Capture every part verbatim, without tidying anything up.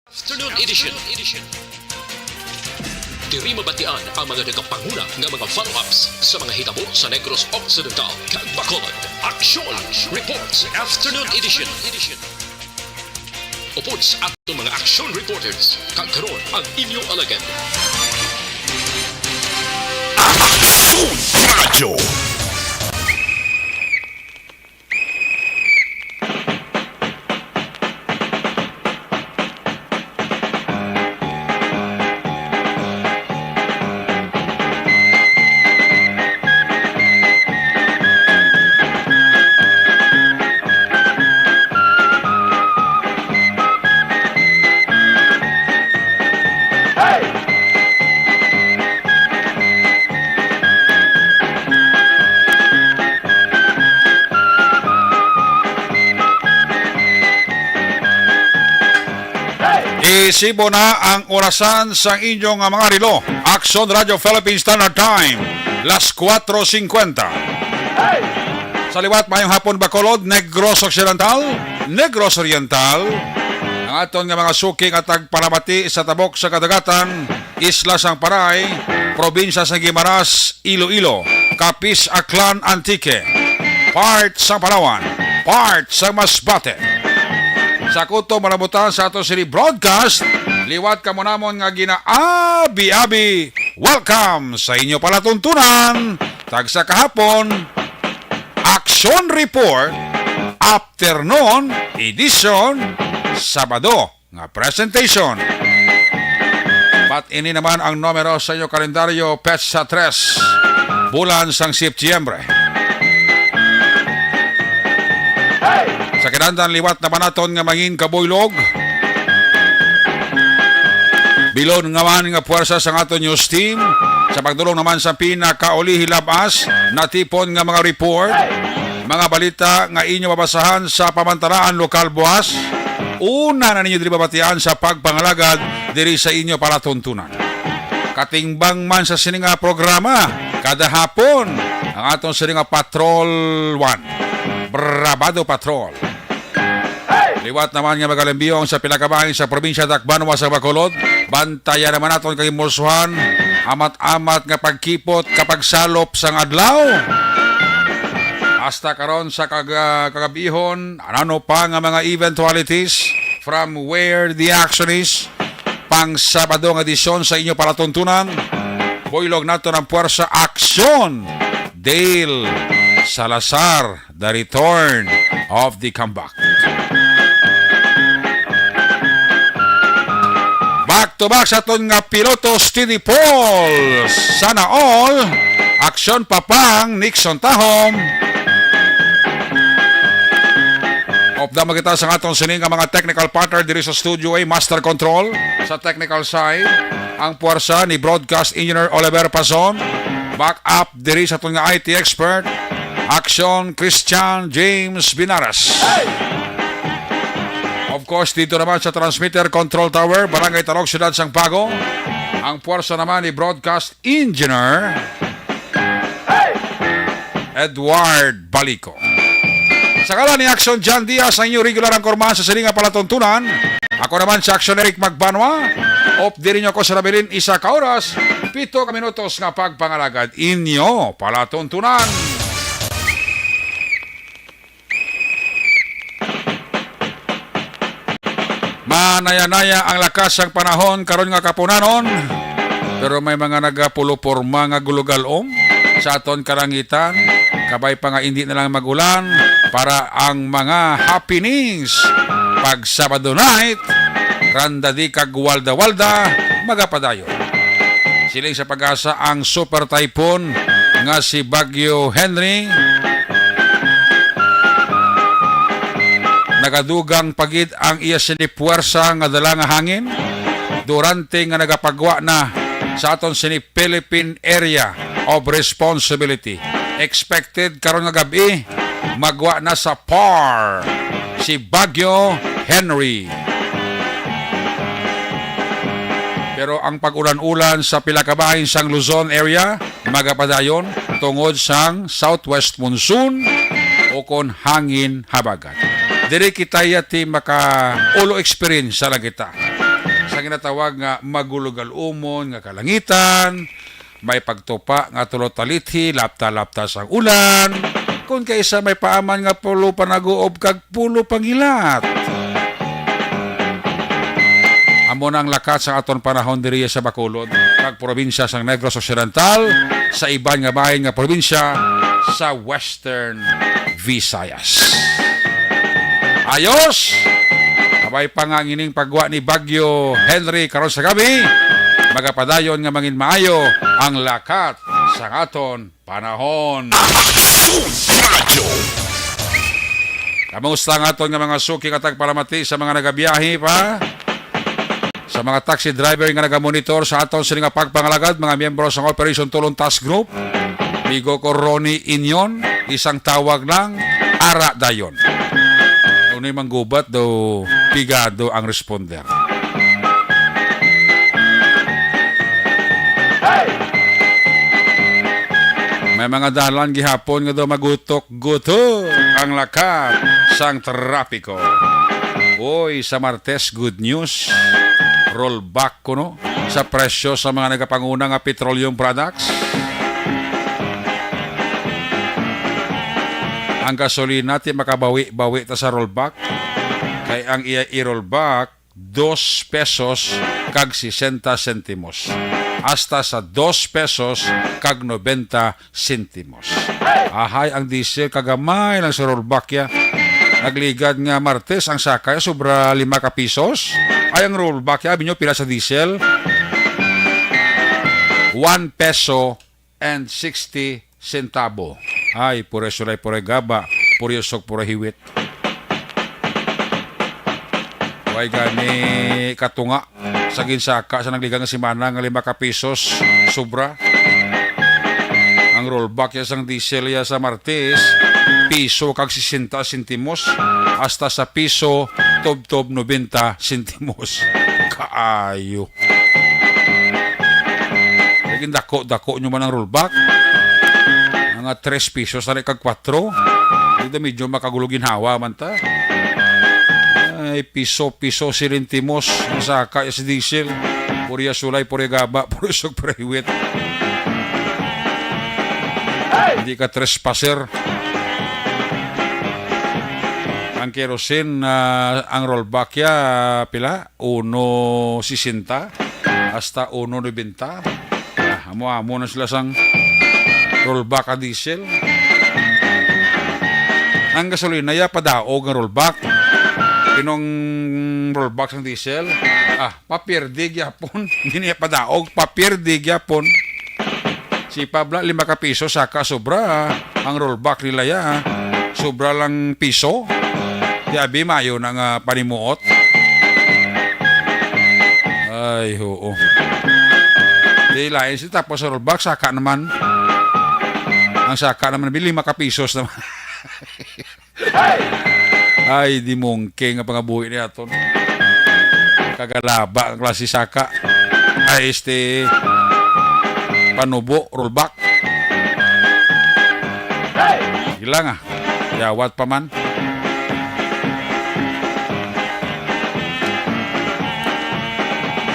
Afternoon Edition. Diri mabatian ang mga nagapanguna nga mga follow-ups sa mga hitabo sa Negros Occidental kag Bacolod. Action Reports Afternoon Edition. Upod sa aton mga action reporters, kag karon ang inyo alagad. Action Radio. Isibo na ang orasan sang inyong mga relo. Action Radio Philippine Standard Time, las kuwatro singkwenta. Sa liwat, mayong hapon, Bacolod, Negros Occidental, Negros Oriental, ang aton nga mga suki nga tagpalamati sa tabok sa kadagatan, Isla sang Panay, Probinsya sang Guimaras, Iloilo, Capiz, Aklan, Antique, part sang Palawan, part sang Masbate. Sa kutob malabutan sa ato sini broadcast, liwat kamo namon nga ginaabi-abi. Welcome sa inyo palatuntunan, tagsa kahapon, Action Report, Afternoon Edition, Sabado nga presentation. Pat ini naman ang numero sa inyo kalendaryo, petsa tres, bulan sang Setyembre. Sa kinahanglan, liwat naman naton nga mangin kabuylog. Bilon nga man nga puwersa sang aton news team sa pagdulong naman sa pinakaulihi labas natipon nga mga report, mga balita nga inyo mabasahan sa pamantalaan lokal buas. Una na ninyo diri mabatian sa pagpangalagad diri sa inyo palatuntunan. Katimbang man sa sini nga programa, kada hapon, ang aton sini nga Patrol One, Brabado Patrol. Liwat naman nga magalimbiyong sa pila ka bahin sa probinsya Dakbanwa sa Bacolod, bantayan naman naton kag himulsuhan, amat-amat nga pagkipot kapag salop sang adlaw. Hasta karon sa kag-, ah, kagabihon, ano pa nga mga eventualities from where the action is, pang Sabado nga edisyon sa inyo palatuntunan, buylog naton ang puwersa aksyon. Dale Salazar, the return of the comeback. Back to back sa aton nga piloto, Steady Paul. Sana all. Aksyon, Papang Nixon Tahom. Updam kita sa aton sini nga mga technical partner diri sa Studio A, Master Control sa technical side. Ang puwersa ni Broadcast Engineer Oliver Pazon. Back up diri sa aton nga I T expert, Action Christian James Binaras. Of course, dito naman sa transmitter control tower, Barangay Talog, Siyudad sang Bago, ang puwersa naman ni Broadcast Engineer Edward Balico. Sa ngalan ni Action John Diaz, ang inyo regular anchorman sa sini nga palatuntunan, ako naman si Action Eric Magbanwa. Off diri niyo ako sa nabilin isa ka oras, pito ka minutos nga pagpangalagad. Inyo palatuntunan. Manaya-naya ang lakas sang panahon karon nga kapunanon, pero may mga nagapuloporma nga gulugalom sa aton kalangitan. Kabay pa nga indi na lang mag-ulan para ang mga happenings pag Sabado night, Randa Di kag Walda Walda, magapadayon. Siling sa PAGASA, ang super typhoon nga si Bagyo Henry, nagadugang pa gid ang iya sini puwersa nga dala nga hangin durante nga nagapagwa na sa aton sini Philippine Area of Responsibility. Expected karon nga gab-i, magwa na sa par si Bagyo Henry. Pero ang pag-ulan-ulan sa pila ka bahin sang Luzon area magapadayon tungod sang southwest monsoon o kon hangin habagat. Diri kita yati maka-ulo experience sa lang kita. Ang ginatawag nga magulugalumon nga kalangitan, may pagtupa nga tulo talithi, lapta-lapta sang ulan, kun kaisa may paaman nga pulo panaguob kag pulo pangilat. Amo na ang lakat sa aton panahon diri sa Bacolod, kag probinsya sang Negros Occidental, sa iban nga bahin nga probinsya sa Western Visayas. Ayos! Kabay pa nga ang ining pagwa ni Bagyo Henry karon sa gabi, magapadayon nga mangin maayo ang lakat sa aton panahon. Aksyon Radyo. Kamusta ang aton nga mga suki nga tagpalamati sa mga nagabiyahe pa? Sa mga taxi driver nga nagamonitor sa aton sini nga pagpangalagad, mga miyembro sang Operation Tulon Task Group, amigo ko Ronnie Inyon, isang tawag lang, ara dayon. Unoy manggubat daw, pigado ang responder. May mga dalan gihapon nga daw magutok-gutok ang lakat sang trapiko. Uy, sa Martes, good news. Rollback kuno sa presyo sa mga nagapanguna nga petroleum products. Ang gasolina, ti makabawi-bawi ta sa rollback. Kay ang iya i-rollback, dos pesos kag sesenta sentimos, hasta sa dos pesos kag nobenta sentimos. Ahay, ang diesel kagamay lang sa rollback ya. Nagligad nga Martes ang saka ya, sobra lima ka pisos. Ay, ang rollback ya, abi nyo pila sa diesel? One peso and sixty centavo. Ay, pure sulay, pure gaba, pure usok, pure hiwit. Way gani katunga sa ginsaka sa nagligang nga semana nga lima ka pisos sobra. Ang rollback ya sang diesel ya sa Martes, piso kag sesenta sentimos, hasta sa piso tubtob nobenta sentimos. Kaayo. Lagi dako-dako nyo man ang rollback. Mga tres pisos na kag kwatro. Dito medyo makagulo ginhawa man ta. Ay, piso, piso, silintimos. Ang saka ya sa diesel. Purya sulay, purya gaba, purya usok, purya hiwit. Hindi ka trespasser. Ang kerosene, ah, ang rollback ya, pila? Uno sesenta hasta uno nobenta. Ah, amo-amo na sila sang rollback a diesel. Ang gasolina ya padaog ang rollback. Pinong rollback sang diesel. Ah, papierde gyapon. Hindi niya padaog, papierde gyapon. Si Pabla, lima ka piso, saka sobra, ah. Ang rollback nila ya, ah. Sobra lang piso. Di abi, mayo na nga panimuot. Ay, oo. Di lain si tapos sa rollback, saka naman. Ang saka naman, bi, lima ka pisos naman. Ay, di mungke nga pangabuhi ni aton. Kagalaba ang klase saka. Ay, este, panubo, rollback. Sige lang, ah. Yawat pa man.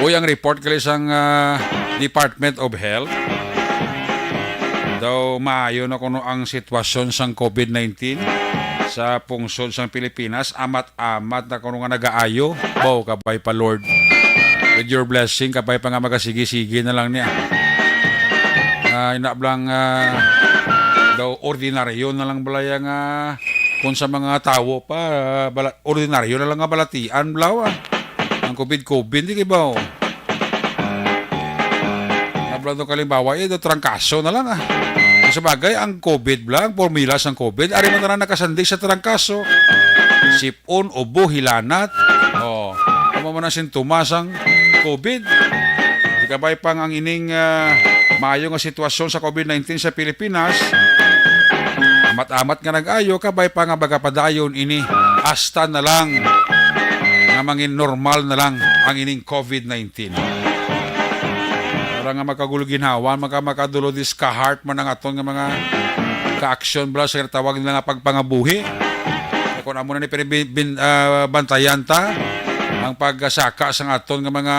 Uy, ang report gali sang, ah, Department of Health. Daw maayo na kuno ang sitwasyon sang COVID nineteen sa pungsod sang Pilipinas. Amat-amat na kuno nga nagaayo. Baw, kabay pa, Lord. With your blessing, kabay pa nga magasigi-sige na lang niya. Ah, ina bala nga daw ordinaryo na lang bala ya nga kung sa mga tawo pa, ah, bala-, ordinaryo na lang nga balatian bala, ah. Ang COVID-COVID, di kay ba, oh? Nabla to kalimbawa, eh, do trangkaso na lang, ah. Sa bagay, ang COVID bala, ang formula sang COVID, ari man tanan nakasandig sa trangkaso. Sip-on, ubo, hilanat. Oh, amo man ang sintomas sang COVID. Di kabay pa nga ang ining, ah, maayo nga sitwasyon sa COVID nineteen sa Pilipinas. Amat-amat nga nag-ayo, kabay pa nga magapadayon ini. Hasta na lang nga mangin normal na lang ang ining COVID nineteen. Para nga makagulo ginhawa, maka-, makadulo diska-heart man ang aton nga mga ka-aksyon bala sa tawag nila nga pagpangabuhi. Kung amo na ni, pero bin-, bin-, ah, bantayan ta, ang pagsaka sa aton nga mga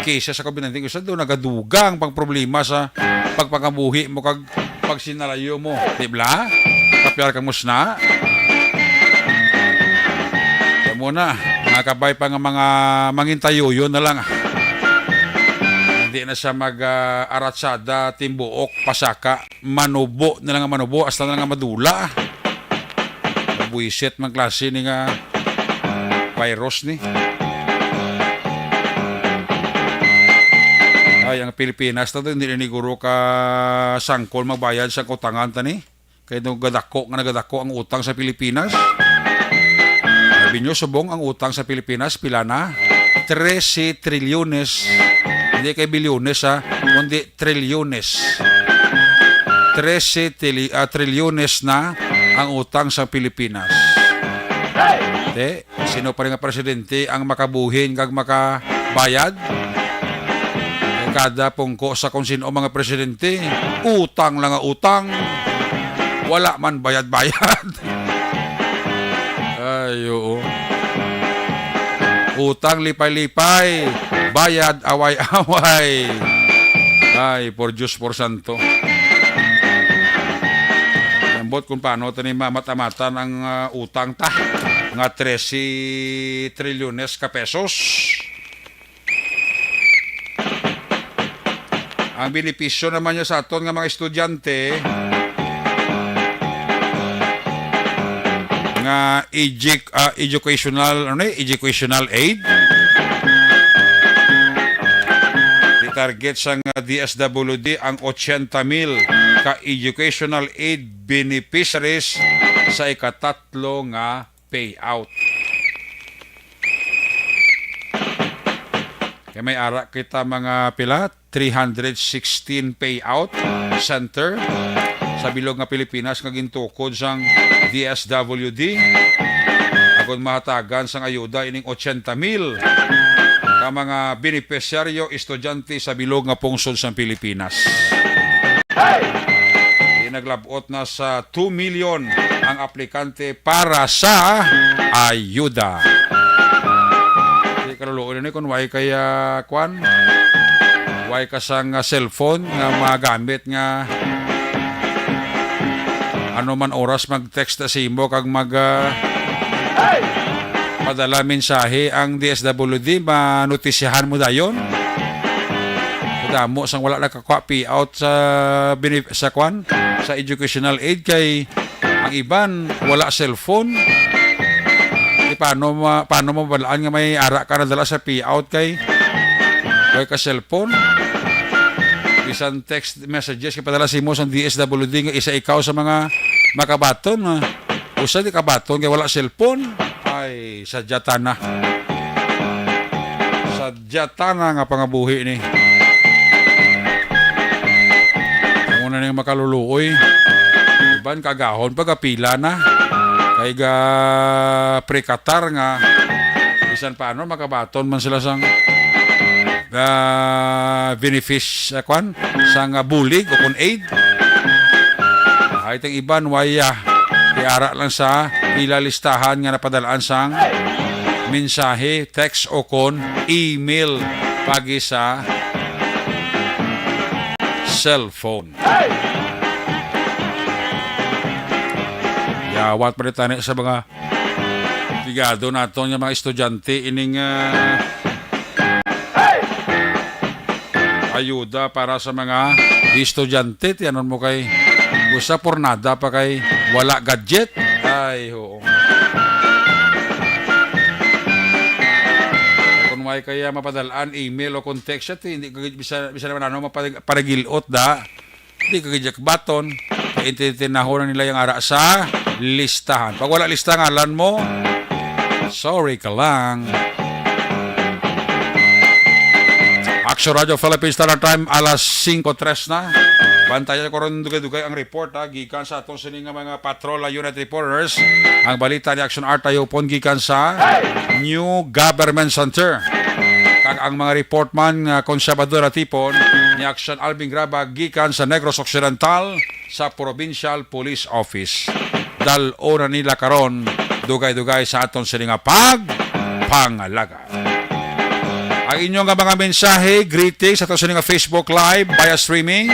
cases sa COVID nineteen, usa daw nagadugang pang problema sa pagpangabuhi mo kag pagsinalayo mo, di bala? Kapyar ka mo sina? Kaya muna, mga kabay pa nga mga mangintayuyo na lang. Hindi na siya mag, ah, aratsada, timbuok, pasaka. Manubo na lang ang manubo, hasta na lang ang madula. Buwisit man klase ni nga virus ni. Ay, ang Pilipinas na to, hindi na ni guro ka sangkol magbayad sa kutangan ta ni. Kay nung gadako nga nagadako ang utang sa Pilipinas. Sabi nyo, subong ang utang sa Pilipinas, pila na? Trese trilyones. Hindi kay bilyones, ha, kundi trilyones. Trese tili-, ah, trilyones na ang utang sa Pilipinas. Te, sino pa rin nga presidente ang makabuhin kag makabayad? Kay kada pungko sa kung sino mga presidente, utang lang nga utang. Wala man bayad-bayad. Ay, oo. Utang lipay-lipay, bayad away-away. Ay, por Diyos, por santo. Ambot kung paano tani mamat-amatan ang, ah, utang ta nga trese trilyones ka pesos. Ang benepisyo naman niya sa aton nga mga estudyante nga edu-, ah, educational, ano ni? Educational aid. Di target sang D S W D ang ochenta mil ka educational aid beneficiaries sa ikatatlo nga payout. Kay may ara kita mga pila, three hundred sixteen payout center sa bilog nga Pilipinas nga gintukod sang D S W D, agon mahatagan sang ayuda ining ochenta mil ka mga benepisyaryo, estudyante sa bilog nga pungsod sang Pilipinas. Di naglabot na sa two million ang aplikante para sa ayuda. Di kaluluoy na ni kung way kay, ah, kwan? Way ka sang, ah, cellphone nga magamit nga ano man oras mag-text na sa imo kag mag, ah, padala mensahe ang D S W D, manotisihan mo dayon. Kadamo sang wala nakakuha payout sa benef-, sa kwan, sa educational aid kay ang iban wala cellphone. Di paano ma-, paano mo balaan nga may ara ka nadala sa payout kay way ka cellphone? Bisan text messages kay padala sa imo sang D S W D nga isa ikaw sa mga makabaton, ah. Usa di kabaton kay wala cellphone. Ay, sadya tana. Sadya tana nga pangabuhi ni. Amo na ning makaluluoy. Iban kagahon pagapila na. Kay ga pre-Qatar nga bisan paano makabaton man sila sang, ah, benefis-, ah, kwan, sang, ah, bulig o kon aid. Ay, tang iban, way, ah, iara lang sa ila listahan nga napadalaan sang mensahe, text o kon email pagi sa cellphone. Yawat pa rin tani sa mga pigado naton nga mga estudyante ining, ah, ayuda para sa mga estudyante. Tiyanon mo kay usa por nada pa kay wala gadget. Ay, oo. Kung may kaya mapadalaan, email o kon text, siya, ti-, hindi ko gid bisa, bisa naman ano, mapag-, paragilot da. Di ka gid baton. Kay intintinahon na nila yung ara sa listahan. Pag wala lista ngalan mo, sorry ka lang. Action Radio Philippines, Standard Time, alas singko tres na. Bantayan ko ron dugay-dugay ang report, ha, gikan sa atong sini nga mga patrol unit reporters. Ang balita ni Action Art Tayupon gikan sa New Government Center. Kag ang mga report man nga kon Sabado natipon ni Action Alvin Graba gikan sa Negros Occidental sa Provincial Police Office. Dal-o na nila karon dugay-dugay sa aton sini nga pagpangalaga. Ang inyo nga mga mensahe, greetings sa aton sini nga Facebook Live via streaming.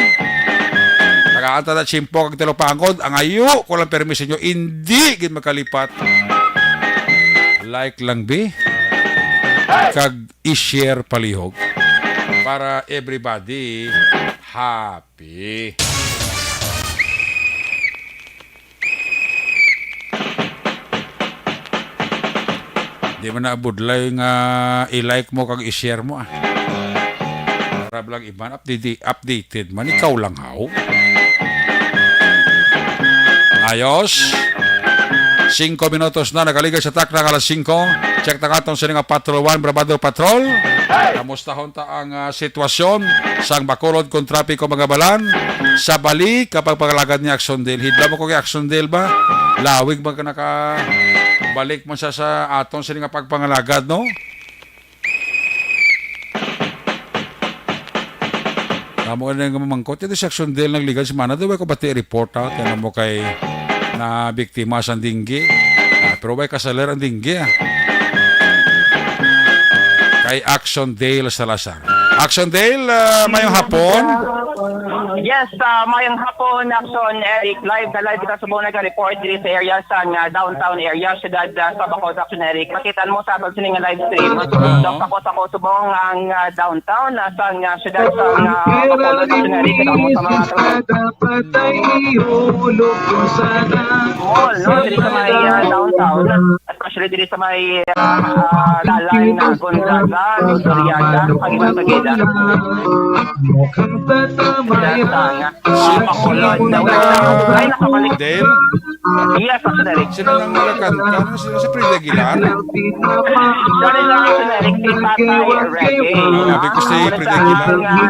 Tagaan ta na tiyempo kag talupangod. Ang ayo ko lang permi sa inyo, indi gid magkalipat. Like lang, bi. Kag i-share palihog para everybody happy. Di man na budlay nga i-like mo kag i-share mo, ah. Para lang iban update-, updated man, ikaw lang haw. Ayos. Singko minutos na nagaligad sa takna nga alas singko. Check na katon sini nga Patrol One, Brabado Patrol. Kamustahon ta ang, ah, sitwasyon sang Bacolod kon trapiko, mga balan. Sa balik, kapag pangalagad ni Aksondel, hidla mo ko kay Aksondel ba? Lawig ba ka nakabalik man siya sa aton sini nga pagpangalagad, no? Amo na nga mamangkot. Ito si Aksondel nagligad si Mana. Daw ko bati report, ha? Kaya mo kay na biktima sang dengue. Ah, pero way kasaler ang dengue, ah. Kay Aksondel Salazar. Aksondel, ah, mayong hapon. Yes, ah, mayong hapon, Action Eric. Live na live kita subong nag-report diri sa area sa, ah, downtown area, syudad, ah, sa Bacolod, Action Eric. Makita mo sa aton sini nga live stream. Oo. Daw takot ako subong ang, ah, downtown, ah, sa, ah, syudad sa, ah, Bacolod, Action Eric. Kita mo sa mga mall, no? Diri sa may, ah, downtown. Especially diri sa may, ah, ah, dalan na Gonzaga, Victoriada, Paginaw, Sageda. Sila sa nga, ah, Bacolod, na wala na. Ay, nakabalik. Dale? Yes, Action Eric. Sino nang nakakanta? Ano, sino si Freddy Aguilar? Sorry lang, Action Eric, si Tatay Reggae. Ah, sabi ko si Freddy Aguilar. Ang, ah,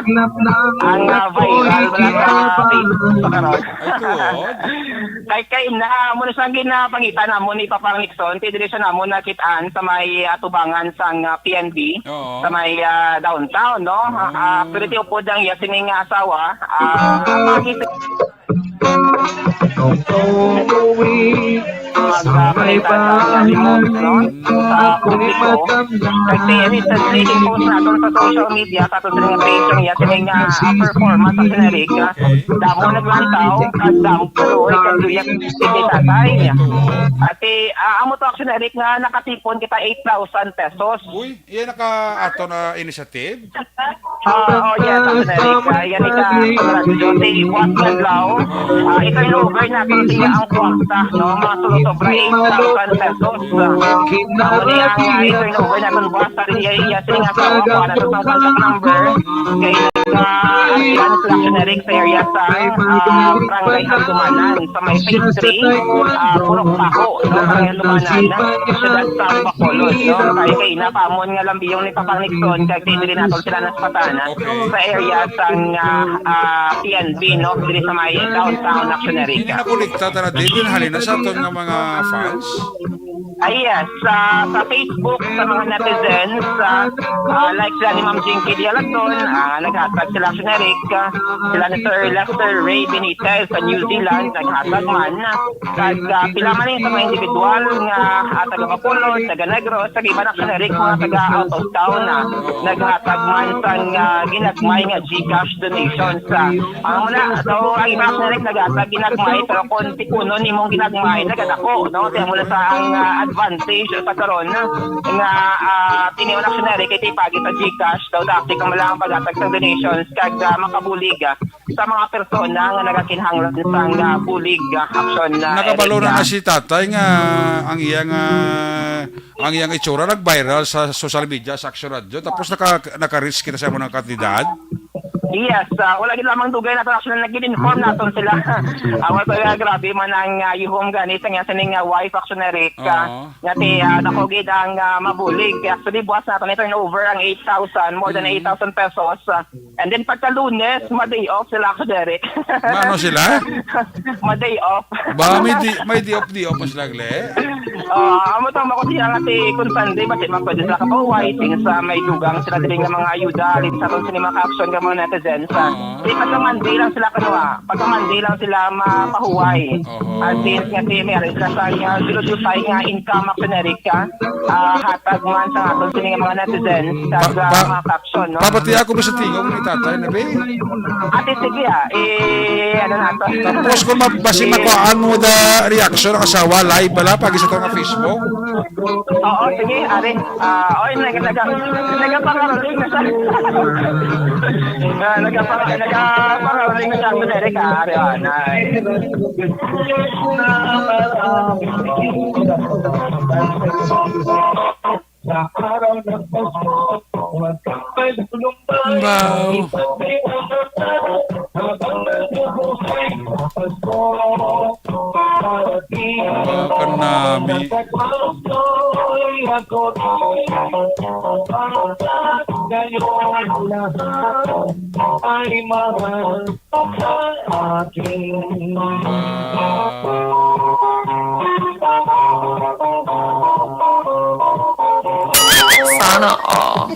ang, ah, viral, wala sa Facebook, sa karon. Ay, tuod. Kay, kay na, amo na sang ginapangita namon ni Papa Nixon, ti diri siya namon nakit-an sa may atubangan sang, ah, P N B, Oo. sa may, ah, downtown, no? Oo. Ah, pero ti upod ang iya sining asawa, ah, pagi mag, ah, panita sa limog, no? Sa publiko. Kay ti recently, i-post naton sa social media, sa aton sining page, ang iya sining, ah, performance sa Action Eric, ah, damo naglantaw, kag damo kaluoy, kag luyag si tatay. Ati, ah, amo to, Action Eric, nga nakatipon kita eight thousand pesos. Uy, iya naka ato na initiative? Ah, oh, yes, Action Eric. Ah, yan ika, radyo. Si Boss Madlaw, ah, i-turn over naton siya ang kwarta, no? Mga sulo sobra eight thousand pesos. Ah, amo ni ang, ah, i-turn over naton, boss. Sa iya, iya, sining asawa, kuha naton ang contact number. Kay, ah, ang Action Eric sa area sa, ah, Barangay Handumanan, sa may phase three, ah, Purok Paho, no? Barangay Handumanan, syudad sa Bacolod, no? Kay, kay napamon nga lambiyong ni Papa Nixon, kag diri naton sila naspatan, ah, Okay. sa area sang, ah, ah, P N B, no? Diri sa may downtown Action Eric. Ini nakolekta tara din, din halin na sa aton nga mga fans. Ah, yes, sa, sa Facebook, sa mga netizens, ah, ah, like sila ni Ma'am Jinky Dialagton, ah, naghatag sila Action Eric, ah, sila ni Sir Lester Ray Benitez sa New Zealand, naghatag man. Kag, ah, pila man ni sa mga individual nga, ah, taga Bacolod, taga Negros, kag iban Action Eric, mga taga out of town, ah, naghatag man sang, ah, ginagmay nga GCash donations, ah, Amo na, so, ang iba, Action Eric, naghatag ginagmay, pero kung tipunon nimong ginagmay, nagadako, no? Kaya mula sa ang, ah, advantage sa karon nga, ah, tinion, Action Eric, kay ti pagi sa GCash, daw dati ka lang paghatag sa donations, kag, ah, makabulig, ah, sa mga persona nga nagakinahanglan sang, ah, bulig, ah, Action, ah, Nakabalo Eric, na ah. na si tatay nga ang iyang, ah, ang iyang itsura nag-viral sa social media, sa Action Radio, tapos naka, naka-reach kita sa amo ng kantidad. Yes, ah, wala gid lamang dugay na, actually, nag-inform naton sila. Ah, wala talaga, grabe man ang, ah, yuhom gani sa nga sining, ah, wife, actually, Rick, ah, Oo. nga ti, ah, dako gid ang, ah, mabulig. Actually, buwas naton i-turn over ang eight thousand, more than Mm. eight thousand pesos. Ah, and then pagka Lunes, ma-day off sila, actually, Rick. Maano sila? Ma-day off. Ba, may di, may di off, di off, mas lagle. Ah, amo tang mako siya nga ti kun Sunday, basi man pwede sila kabaw, waiting sa may dugang sila diri nga mga ayuda, alin sa aton sini mga ka-action nga mga natin Then, sa, Oo. di, pagka Monday lang sila, ano, ah, pagka Monday lang sila mapahuway. Oo. As in, nga, di, meron ka sa, nga, sulod-sulod tayo nga income, Action Eric, ah, ah, hatag man sa aton sini nga mga netizens, sa, Pa-, sa pa-, mga caption, no? Papati ako ba sa tingog ni tatay na, be? Ate, sige, ah, eh, ano na to? Tapos kung mab-, basi Eh, makuhaan mo the reaction ng asawa, live bala, pag isa to nga Facebook? Oo, sige, are. Ah, oy, nag-, nag-, nagapangaroling na siya. Ah, nagapang-, nagapangaroling na siya, Mister Eric, ah, are, ah, na. Wow. Baka nami. Wow. Sana all.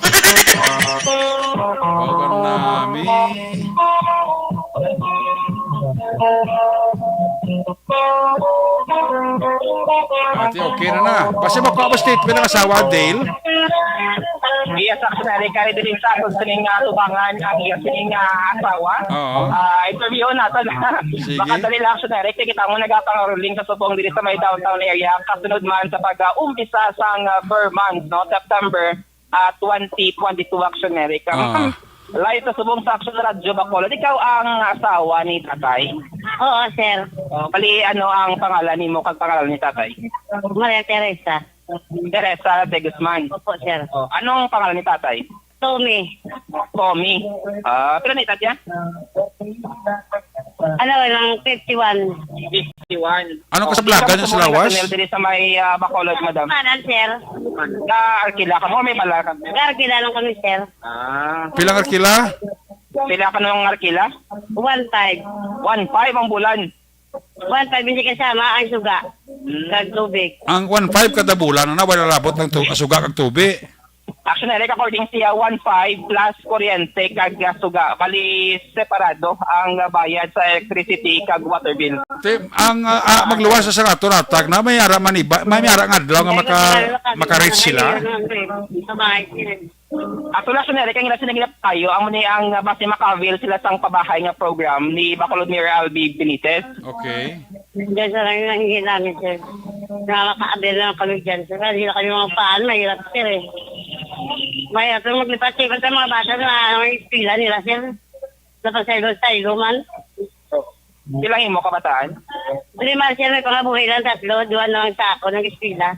Baka nami. Ate, okay na na. Basta makuha mo statement ng asawa, Dale. Iya, sa akin, ari, kay diri sa aton sining, ah, tubangan ang iya sining, ah, asawa. Oo. Ah, interview nato na. Sige. Baka dali lang siya, ari, kay kita mo nagapangaroling sa subong diri sa may downtown area. Kasunod man sa pag-umpisa sang, ah, Ber month, no, September, ah, twenty twenty-two, Action Eric. Ah. Live sa subong sa Action Radio Bacolod. Ikaw ang asawa ni tatay? Oo, sir. Oh, bali, ano ang pangalan nimo kag pangalan ni tatay? Maria Teresa. Teresa de Guzman. Opo, sir. Oh, anong pangalan ni tatay? Tommy. Tommy. Ah, pila ni tatya? Ano lang, fifty-one. Fifty-one. Ano ka sa Blaga niya sa lawas? Diri sa may, ah, Bacolod, madam. Kanan, sir. Ga-arkila ka mo, may bala ka? Ga-arkila lang kami, sir. Ah. Pilang arkila? Pila ka nung arkila? One five. One five ang bulan. One five, hindi kasama ang suga. Hmm. Kag tubig. Ang one five kada bulan, ano, wala labot ng tu-, suga kag tubig. Actually, like, according siya, one five plus kuryente kag, ah, suga. Bali, separado ang, ah, bayad sa electricity kag water bill. Te, ang, ah, ah, magluwas sa ato ratag na may ara man iba, may ara nga adlaw nga maka-, maka-reach sila. Ato lang, sir, kay nila sila ginatayo, amo ni ang, ah, base maka-avail sila sang pabahay nga program ni Bacolod Mayor Albi Benitez. Okay. Diyan sa lang yung hingin namin, sir. Na maka-avail lang kami dyan, sir. Kasi hindi na kami mga paan, mahirap, sir, eh. Mahirap yung maglipat-lipat sa mga bata na mga eskwela nila, sir. Napasaylo-saylo man. Ilang imo kabataan? Lima, sir, may pangabuhi lang, tatlo. Duha na lang sa ako, nag-eskwela.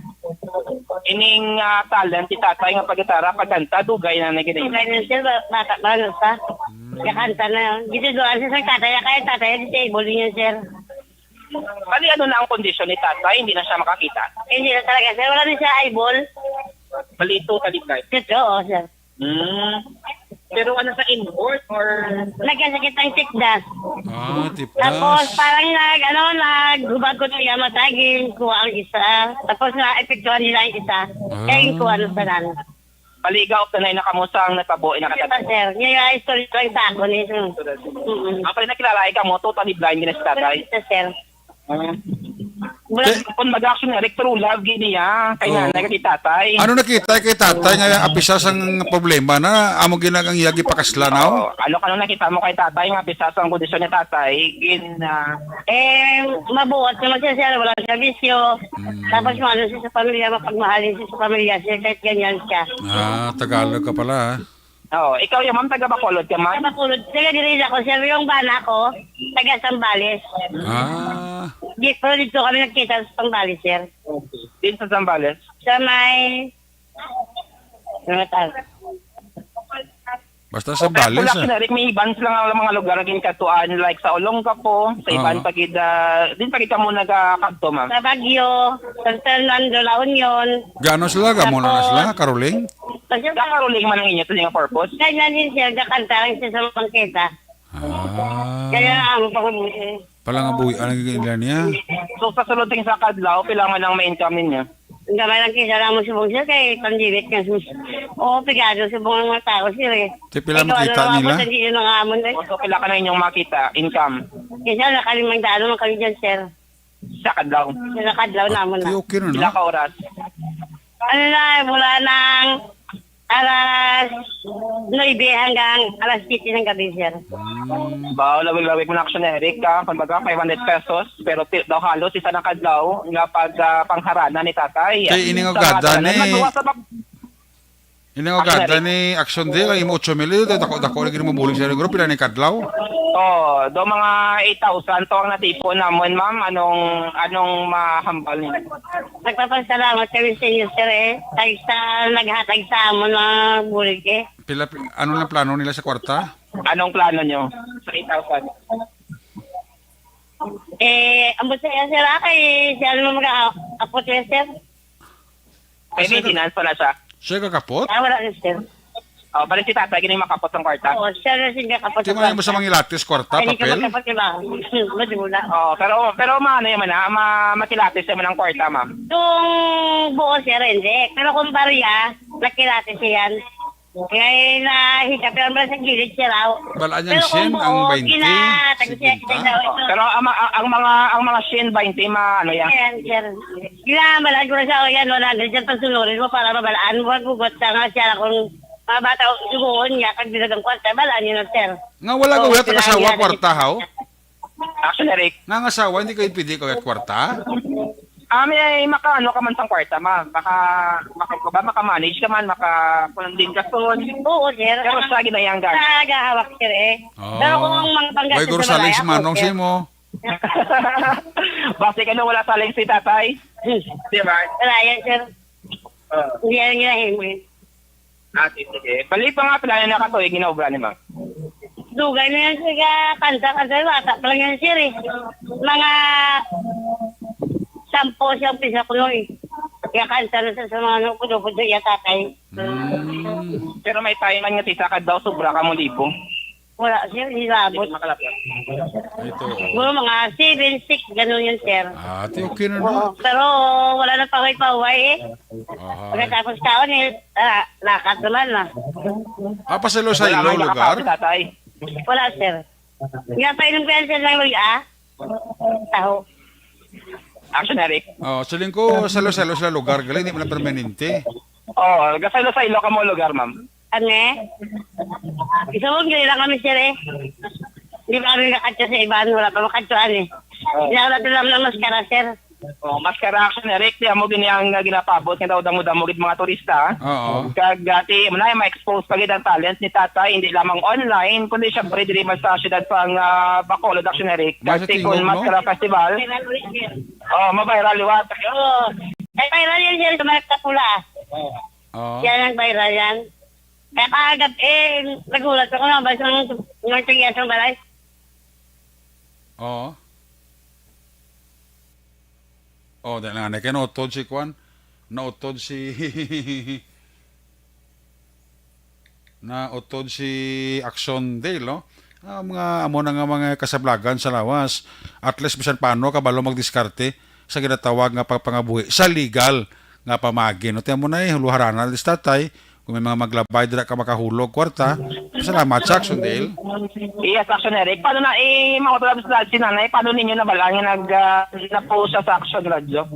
Ining, ah, talent ni tatay nga paggitara, pagkanta, dugay na na gini. Dugay na, sir, ba-, bata pa lang sa. Hmm. Kakanta na. Gituduan siya sa tatay, kaya tatay, disabled niya, sir. Bali, ano na ang kondisyon ni tatay? Hindi na siya makakita? Hindi na talaga, sir. Wala na siya eyeball. Bali, totally blind? Ito, oo, sir. Hmm. Pero ano, sa inborn or? Nagkasakit ang tikdas. Ah, tipdas. Tapos parang nag-, ano, naghubag ko ng yamatay, kuha ang isa. Tapos na-epektuhan nila ang isa. Ah. Kaya kuha ng tanan. Paligaw, tanay na kamo sa ang nagpabuhi na Ito, katabi. Sir. Ngayon, ay story ko lang sa ako ni, sir. Mm-mm. Ang pala nakilala ay kamo, totally blind, gina si tatay. Ito, sir. Ah. Mura, Te- kung mag-action na, true love, gini niya. Kay Oo. Nanay, kay tatay. Ano nakita kay tatay nga apisa sang problema na amo gina ang iya gipakasla, no? Oo. Ano, ano nakita mo kay tatay nga apisa sang kondisyon ni tatay? Gin, ah, Eh, mabuot naman siya, sir. Walang serbisyo. Mm. Tapos, maano siya sa pamilya, mapagmahalin siya sa pamilya, sir, kahit ganyan siya. Ah, Tagalog ka pala, ah. Oo, ikaw yung ma'am, taga Bacolod ka, ma'am? Taga Bacolod. Taga diri ako, sir. Yung bana ko, taga Zambales. Ah. Di, pero dito kami nagkita sa Zambales, sir. Okay. Din sa Zambales? Sa may, ano tawag? Basta sa Zambales, ah. Actually, Eric, may iban sila nga mga lugar nga ginkadtuan, like sa Olongapo, sa iban Oo. pa gid, ah, din pa gid kamo nagakadto, ma'am? Sa Baguio, sa San Fernando, La Union. Gano sila? Gamo na na sila, Tapos, Karuling? Kasi Ga-caroling man ang inyo to nga purpose? Kanya din siya, gakanta lang siya sa bangketa. Ah. Kaya ang pakabuhi. Pala nga buhi, ang naging ila niya. So, sa sulod ting sa kadlaw, pila man ang may income ninyo? Ang gamay lang kita lang mo subong, sir, kay pandemic nga, sus. Oo, pigado subong ang mga tao, sir, eh. Te, pila Ikaw, ano makita lang, nila? Boss, hindi yun ang amon, eh. So, pila ka na inyong makita, income? Kaya, sir, nakalimang daan naman kami dyan, sir. Sa kadlaw? Sa kadlaw namon na. Te, okay na, no? Pila ka oras? Ano na, mula ng alas nuebe hanggang alas siyete ng gabi, sir. Hmm. Ba, lawig-lawig mo na, Action Eric, ah. Kumbaga, five hundred pesos, pero ti-, daw halos isa na kadlaw nga pag, ah, pangharana ni tatay. Kay ini nga Sa mga gada tanan, ni, nagluwas sa pag- ini nga Action gada Eric. Ni Action Day, ang imo ocho mil, ito, dako, dako lagi mo bulig sa negro, pila ni kadlaw? Oh, do mga eight thousand to ang natipon namon, ma'am. Anong, anong mahambal ninyo? Nagpapasalamat kami sa inyo, sir, eh. Tag sa naghatag sa amon, mga bulig, eh. Pila, ano lang plano nila sa kwarta? Anong plano nyo sa eight thousand? Eh, ambot sa iya, sir, ah, kay siya naman mag-aapot niya, sir. May Asa ka maintenance pala siya. Siya kakapot? Ah, wala na, sir. Oh, balik si tatay, gini makapot ang kwarta. Oo, siya na siya kakapot Di ang man mo sa kwarta. Mangilatis kwarta, Ay, hindi ka papel? Magkapot, di ba? Madula. Oh, pero, pero maano naman, ah, ma-, makilatis naman ang kwarta, ma'am. Kung buo, sir, hindi. Pero kung barya, nakilatis siya yan. Kaya nahikap lang ba sa gilid siya raw? Balaan niyang Pero kung shin ang buo, bainte, kina-, tag-, siya, siya daw ito. Pero ang, ma-, ang mga, ang mga shin bainte, ma-, ano yan? Ayan, sir. Kailangan balaan ko na siya, o yan, one hundred yan, pagsunurin mo para mabalaan mo, magugot ka nga siya kung mga bata, o suguon niya, pag binugang kwarta, balaan niyo na, sir. Nga wala Oo, gawat ang kailangan asawa, niya. Kwarta, haw? Action, Eric. Nga ang asawa, hindi kayo pwede kawat kwarta? Ah, may makaano ka man sang kwarta, ma. Maka, maka, ba, maka-manage ka man, maka, kung din ka son. Oo, sir. Pero sa ginayanggan. Sa gahawak, sir, eh. Oh. Pero kung ang mga panggastos Way guro sa saling balay, si ako, Manong sir. Simo. Basi ka nung wala saling si tatay. Hmm. Di ba? Wala yan, sir. Ah. Hindi yan ginahimo, eh. Ah, sige, sige. Bali pa nga pala yung nakatuig, ginaobra ni ma'am. Dugay na yan, sir, ka kanta, kanta, bata pa lang yan, sir, eh. Mga sampo siya, umpisa ko nun, eh. Kaya kanta na sa, sa mga nukudukod sa iya tatay. Mm. Pero may time man nga, tita, ka daw, sobra ka mo libo. Wala, sir, hindi naabot. Hindi makalapit. Ito. Siguro mga seven, six, ganun yun, sir. Ah, ate, okay na na. Oo, pero wala na paway-paway, eh. Aha. Pagkatapos taon, eh, ah, lakat naman, ah. Ah, pasaylo-saylo Wala man lugar? Nakapasok, tatay. Wala, sir. Nga, painom ko yan, sir, ng luya. Taho. Action, Eric. Oh, siling ko, saylo-saylo sila lugar, gali, di man na permanente. Oo, gasaylo-saylo ka mo lugar, ma'am. Ano eh? Isa mo, gili lang kami, sir, eh. Di ba kami nakadto sa iban? Wala pa makadtuan, eh. Oh. Kailangan natin lang ng maskara, sir. Oh, maskara action, Eric. Di amo gini ang, uh, ginapabot nga daw damo-damo gid mga turista. Oo. Kag, uh, ti, mo na, ma-expose pa gid ang talent ni tatay, hindi lamang online, kundi syempre diri man sa siyudad sang, uh, Bacolod, action, Eric. Mas Kag ti tingog, kun no? Maskara Festival. Oh, ma-viral liwat. Oh. Ay, viral yan, sir, sa mga kapula. Oh. Oo. Yan ang viral yan. Kaya kagab-, eh, nagulat ako na ba sa mga, mga tagiya sa balay? Oo. Oh, dahil nga, kaya nautod si Kwan. Nautod si, nautod si Action Dale, no? Ah, mga amo na nga mga kasablagan sa lawas. At least, bisan paano, kabalo magdiskarte sa ginatawag nga pagpangabuhi sa legal nga pamagi, no? Tiyan mo na eh, huluharana, at least, tatay, kung may mga maglabay, dira ka makahulog, kwarta. Salamat sa Action Dale. Yes, Action Eric. Paano na, eh, mga tulad sa si nanay, paano ninyo nabalaan nga nag, ah, na-post siya sa Action Radio?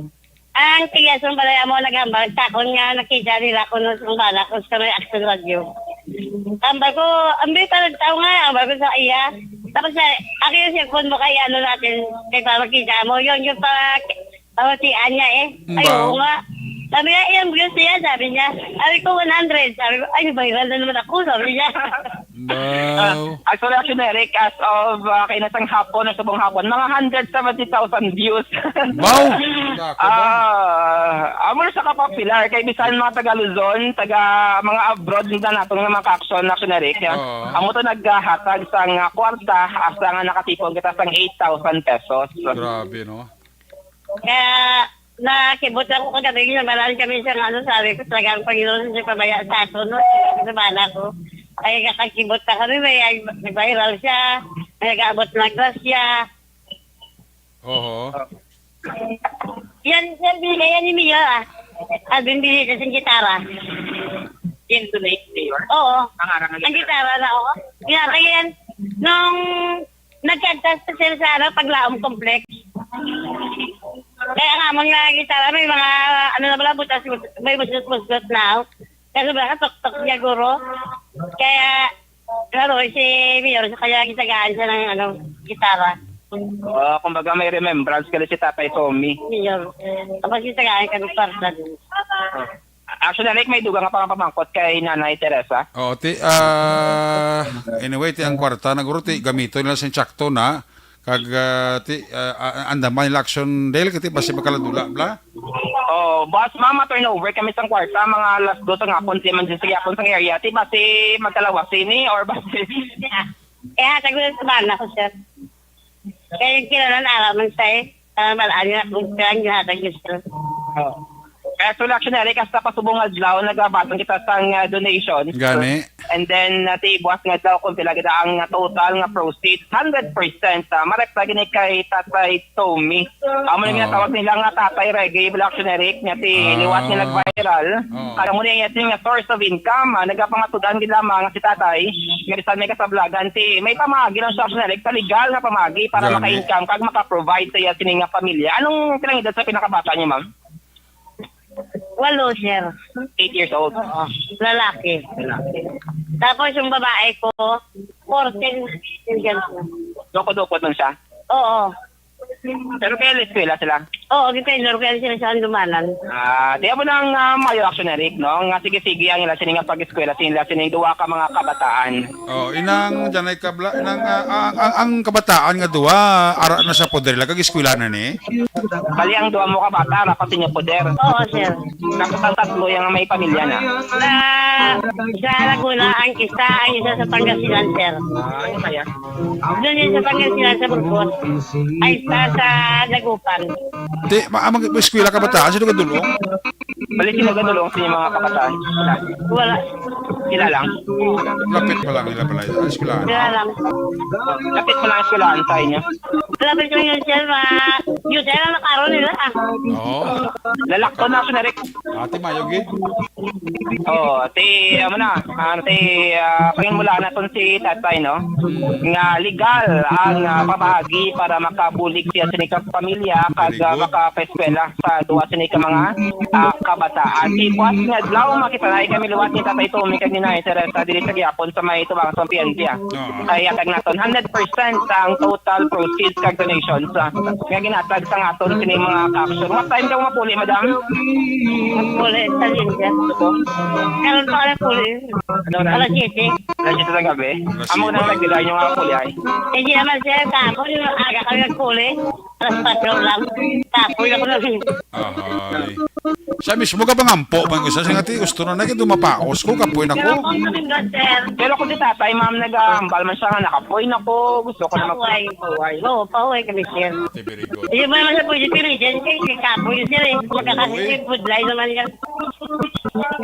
Ang tigas ng balay mo naghambal, takon nga nakita nila ko nung bala ko sa may Action Radio. Tambal ko, ambi pa nagtao nga, ambal ko sa iya. Tapos na, ako yung cellphone mo kay ano natin, kay para makita mo. Yun yung pa, pamatian niya eh. Ay, Ba? Oo nga. Sabi niya, "Ilang views niya?" Sabi niya. Sabi ko, "One hundred." Sabi ko, "Ay, viral na naman ako," sabi niya. Wow. Ah, actually, actually, Eric, as of, ah, kainasang hapon, sa buong hapon, mga hundred seventy thousand views. Wow! Dako ba? Ah, amo na sa kapopular, kay bisan mga taga Luzon, taga mga abroad na nato nga mga ka-action, action, Eric, ah. Oo. Amo to naghatag sang, ah, kwarta, asa nga nakatipon kita sang eight thousand pesos. Grabe, no? Kaya, nakibot ako kagabi, namalan kami sa ano, sabi ko, "Talagang Panginoon, hindi pabaya sa ato, no?" Sa bana ko. Ay, kakakibot na kami, may, ay, nag-viral siya, may nag-aabot ng grasya. Oho. Yan, sir, binigay yan ni Mia, ah. Alvin Benitez ang gitara. Yun, donate, Mayor? Oo. Ang arang ng Ang gitara. Gitara na, oo. Ginatag yan. Nung nagkanta sa sila sa, ano, Paglaom Complex. Kaya nga, mga gitara, may mga, ano na pala, butas, may busgot-busgot na. Kasi ba, tuktok niya, guro. Kaya, klaro, si Mayor, sa kanya gitagaan siya ng, ano, gitara. Oh, kumbaga may remembrance ka si Tatay Tommy. Mayor, tapos gitagaan kami kwarta. Actually, like, may dugang nga pangapamangkot kay Nanay Teresa. Oh, ti, ah, anyway, ti ang kwarta na guro, ti gamito nila sa insakto na. Kag, ah, ti, ah, ah, andam man nila aksyon, Del, kay ti basi makaladula, bla? Oh, boss, ma'am, turnover kami sang kwarta, mga alas dos ang hapon, di man din sa hapon sang area. Ti basi magkalawas ini or basi Eh, hatag ko sa bana ko, sir. Kaya yung kinanan, alam man sa eh. Ah, malaan niya kung kaya yung hatag niya, sir. Oh. Kaya so, actually, kasta pa subong adlaw, nagabatan kita sang, ah, donation. Gani. And then, ah, ti buwas nga adlaw, kung pila gid ang, ah, total nga proceeds, hundred percent, ah, marekta gini kay Tatay Tommy. Amo na Oo. ginatawag nila nga Tatay Reggae, Black Generic, nga ti Ah. liwat nga nag-viral. Oo. Kaya mo niya nga source of income, ah, nagapangatud-an gid lamang si Tatay, nga bisan may kasablagan, ti may pamaagi lang siya, Black Generic, sa legal nga pamaagi para Gani. maka-income kag maka-provide sa iya sini nga pamilya. Anong pinangidad sa pinakabata niyo, ma'am? Walo, sir. Eight years old. Oo. Lalaki. Lalaki. Tapos yung babae ko, fourteen years old. Dukod-dukod lang siya? Oo. Pero kaya eskwela sila? Oo, gipinor kaya sila sa Andumanan. Ah, di mo nang, ah, mayo, actually, Rick, no? Nga sige-sige ang ila sini nga pag-eskwela, sila sining duwa ka mga kabataan. Oh, inang Janay Kabla, inang, ah, ah, ang, ang kabataan nga duwa, ara na sa poder, lag eskwela na ni? Bali, ang duwa mo ka bata, ara pa sa inyo poder. Oo, sir. Tapos ang tatlo, yung may pamilya na. Sa, sa Laguna, ang isa, ang isa sa Pangasinan, sir. Ah, ano kaya? Doon yun sa Pangasinan, sa Burgos. Ay, sa, sa Dagupan. Di, ma-, amang eskwela kabataan, sino ka dulong? Bali, sino ka dulong sa inyong mga kabataan? Wala. Sila lang? Lapit pa lang nila pala yung eskwelahan. Sila lang. Lapit pa lang ang eskwelahan sa inyo? Lapit ko yun, sir. Ma-, yun, sir, ang nakaroon nila, ah. Oo. Lalakton na ako na rin. Ate, mayo, gid. Oo, ti, amo na, ah, ti, ah, panginmula naton si Tatay, no? Nga legal ang, ah, pamaagi para makabulig siya sa ining pamilya kag, Very ah, good. makapaeskwela sa duwa sa ining mga, ah, kabataan. Ti buwas nga adlaw, makita na kami liwat ni Tatay Tommy kag ni Nanay Teresa diri sa gihapon sa may tubang sa P N P, ah. Oo. Kay hatag naton hundred percent ang total proceeds kag donations, ah, nga ginhatag sa aton sini mga ka-action. What time daw mapuli, madam? Mapuli sa Linda. Karon pa ka nagpuli. Ano na? Alas siyete. Alas siyete sa gabi? Alas Amo na siyete. Nagdila yung mga puli ay. Hindi naman, sir, kahapon, aga kami nagpuli. Alas patro lang. Kapoy ako lang. Ahay. Siya mismo ka pangampo, man, isa siya nga, "Ti, gusto na na, kaya dumapaos ko, kapoy na ko." Kapoy na ko, sir. Pero kung si tatay, ma'am, nag-aambal man siya nga, "Nakapoy na ko, gusto ko na mag-" Pahuway. Pahuway. Oo, pahuway kami, sir. Ti, very good. Hindi mo naman siya pwede pilitin, kay, kay kapoy, sir, eh. Magkakasipid, budlay naman yan.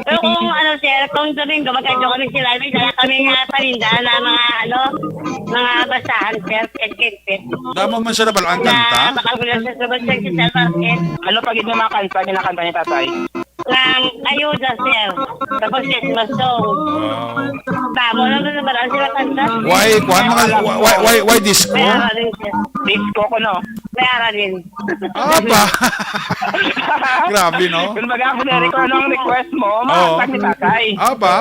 Pero kung ano, sir, kung Domingo, magkadyo kami sila, may dala kami nga panindahan na mga, ano, mga basahan, sir, kit-kit. Damo man sila bala ang kanta? Na, bakal ko lang sa subad, sir, sa market. Ano pa gid nga mga kanta, ginakanta ni tatay? Ng ayuda, sir. Tapos Christmas song. Wow. Damo lang na bala sila kanta. Why, kuwan, mga, why, why, why disco? May araw din, sir. Disco ko, no? May araw din. Aba. Grabe, no? Kung baga ako na-record ang request mo, Oo. Mahatag ni tatay. Aba.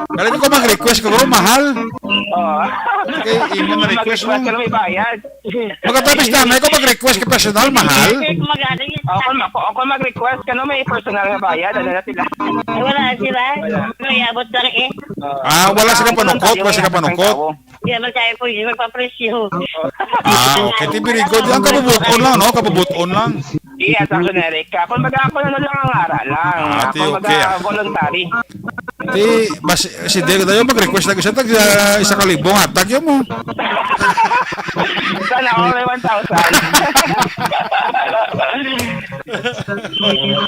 Kala ko mag-request ko, mahal. Oo. Okay, imo na request mo. Mag-request ka na may bayad. Magkatapos na, may ko mag-request ka personal, mahal. Mag-ano yun? Ako, ako, ako mag-request ka na may personal nga bayad. Ano na sila? Wala sila. Wala. May abot lang eh. Oo. Ah, wala sila panukot, wala sila panukot. Di naman tayo pwede magpapresyo. Ah, okay. Ti, very good. Ang kabubuton lang, no? Kabubuton lang. Yes, actually, Eric. Ah, kung baga ako, ano lang ang ara lang. Ah, ti, Kung baga, okay, ah. Voluntary. Ti, bas-, si Del tayo mag-request lang isa, tag, ah, isa ka libo nga, tag yun mo. Sa Sana all may one thousand.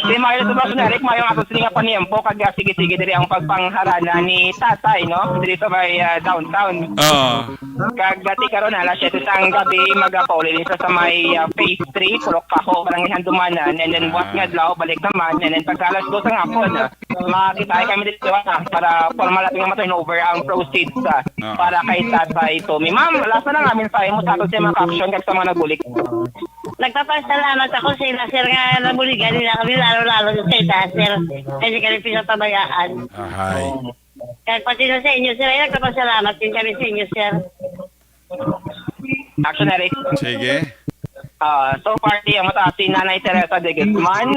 Si Mayo Sebastian Eric, mayo nga ato sini nga paniyempo, kag, ah, sige-sige diri ang pagpangharana ni Tatay, no? Diri sa may, ah, downtown. Oo. Kag dati karon, alas siyete sang gabi, magapauli din sa, sa may, ah, Phase three, Purok Paho, Barangay Handumanan, and then buwas nga adlaw, balik naman, and then pagka alas dos ang hapon, ah, makita kami dito, ah, para formal natin nga ma-turnover ang proceeds, ah, Oo. para kay Tatay Tommy. Ma'am, last na lang, ah, mensahe mo sa aton sa mga ka-aksyon kag sa mga nabulig. Nagpapasalamat ako sa ila, sir, nga nabuligan nila kami, lalo-lalo sa ila, sir. Kasi kami pinapabayaan. Ahay. Kaya pati na sa inyo, sir, ay nagpapasalamat din kami sa inyo, sir. Action, Eric. Sige. Ah, so far, di ang mataas si Nanay Teresa de Guzman,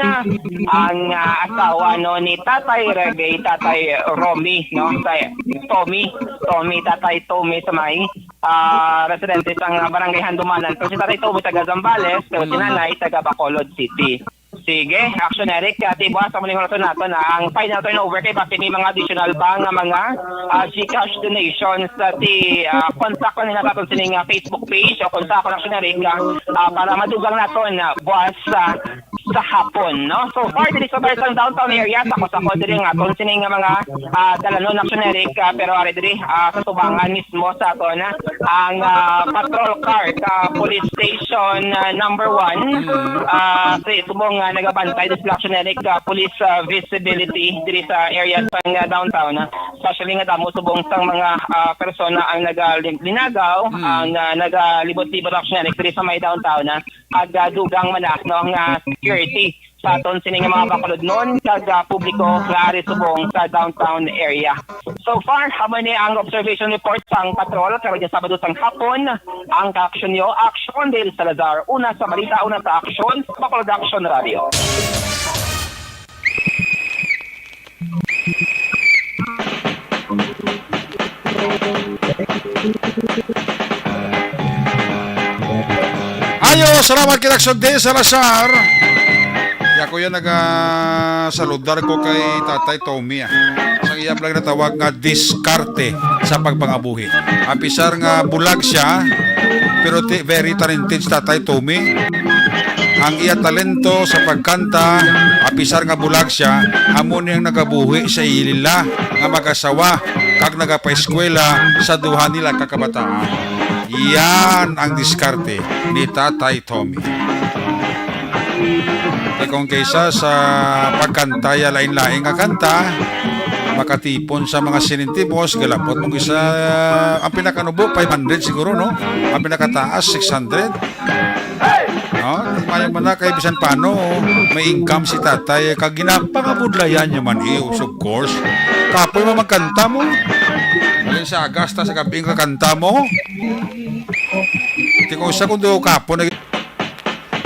ang, ah, asawa, no, ni Tatay Reggae, Tatay Romy, no, sa Tommy, Tommy, Tatay Tommy sa may, ah, residente sa Barangay Handumanan. Pero si Tatay Tommy taga Zambales, pero si Nanay taga Bacolod City. Sige, Action Eric, ati buwas ang muling oras nato na ang final turnover kay basi may mga additional pa nga mga, ah, GCash donations sa ti, ah, contact lang nila sa aton sining, ah, Facebook page o kung sa akon Action Eric, ah, ah, para madugang naton na buwas sa, sa hapon, no? So far, diri sa Barisang downtown area, sa Cotacoto, diri nga aton sining nga mga, ah, dalanon Action Eric, ah, pero ari diri, ah, sa tubangan mismo sa aton, ah, ang, ah, patrol car sa police station, ah, number one. Mm. Ah, sa subong nga nagabantay, distraction, ah, police, ah, visibility diri sa area sa, ah, downtown, ah. Especially nga damo subong sang mga, ah, persona ang nagalim-, linagaw, Mm. ang, ah, nagalibot-libot, actually, diri sa may downtown, ah. Ag, ah, dugang man, ah, no, nga security sa aton sini nga mga bakulodnon kag, ah, publiko nga ari subong sa downtown area. So far, amo ni ang observation report sang patrol karong Sabado sang hapon. Ang kaaksyon niyo, Aksyon Dale Salazar, una sa balita, una sa aksyon, sa Bacolod Action Radio. Ayo, salamat kay Action Dale Salazar. Kaya ko yan, naga-, saludar ko kay Tatay Tommy, ah. Sa iya lang natawag nga diskarte sa pagpangabuhi. Apisar nga bulag siya, pero ti-, very talented si Tatay Tommy. Ang iya talento sa pagkanta, apisar nga bulag siya, amo ni ang nagabuhi sa ila nga mag-asawa kag nagapaeskwela sa duha nila ka kabataan. Yan ang diskarte ni Tatay Tommy. Kay kung kaysa sa pagkanta ya lain-lain nga kanta, makatipon sa mga sinintimos, galapot mong isa, ang pinakanubo, five hundred siguro, no? Ang pinakataas, six hundred. No? Di mayo man na kay bisan paano, may income si tatay, kag ginapangabudlayan niya man, eh, of course. Kapoy mo magkanta mo. Alin sa agas ta sa gabing kakanta mo? Di ko sa kundo kapo na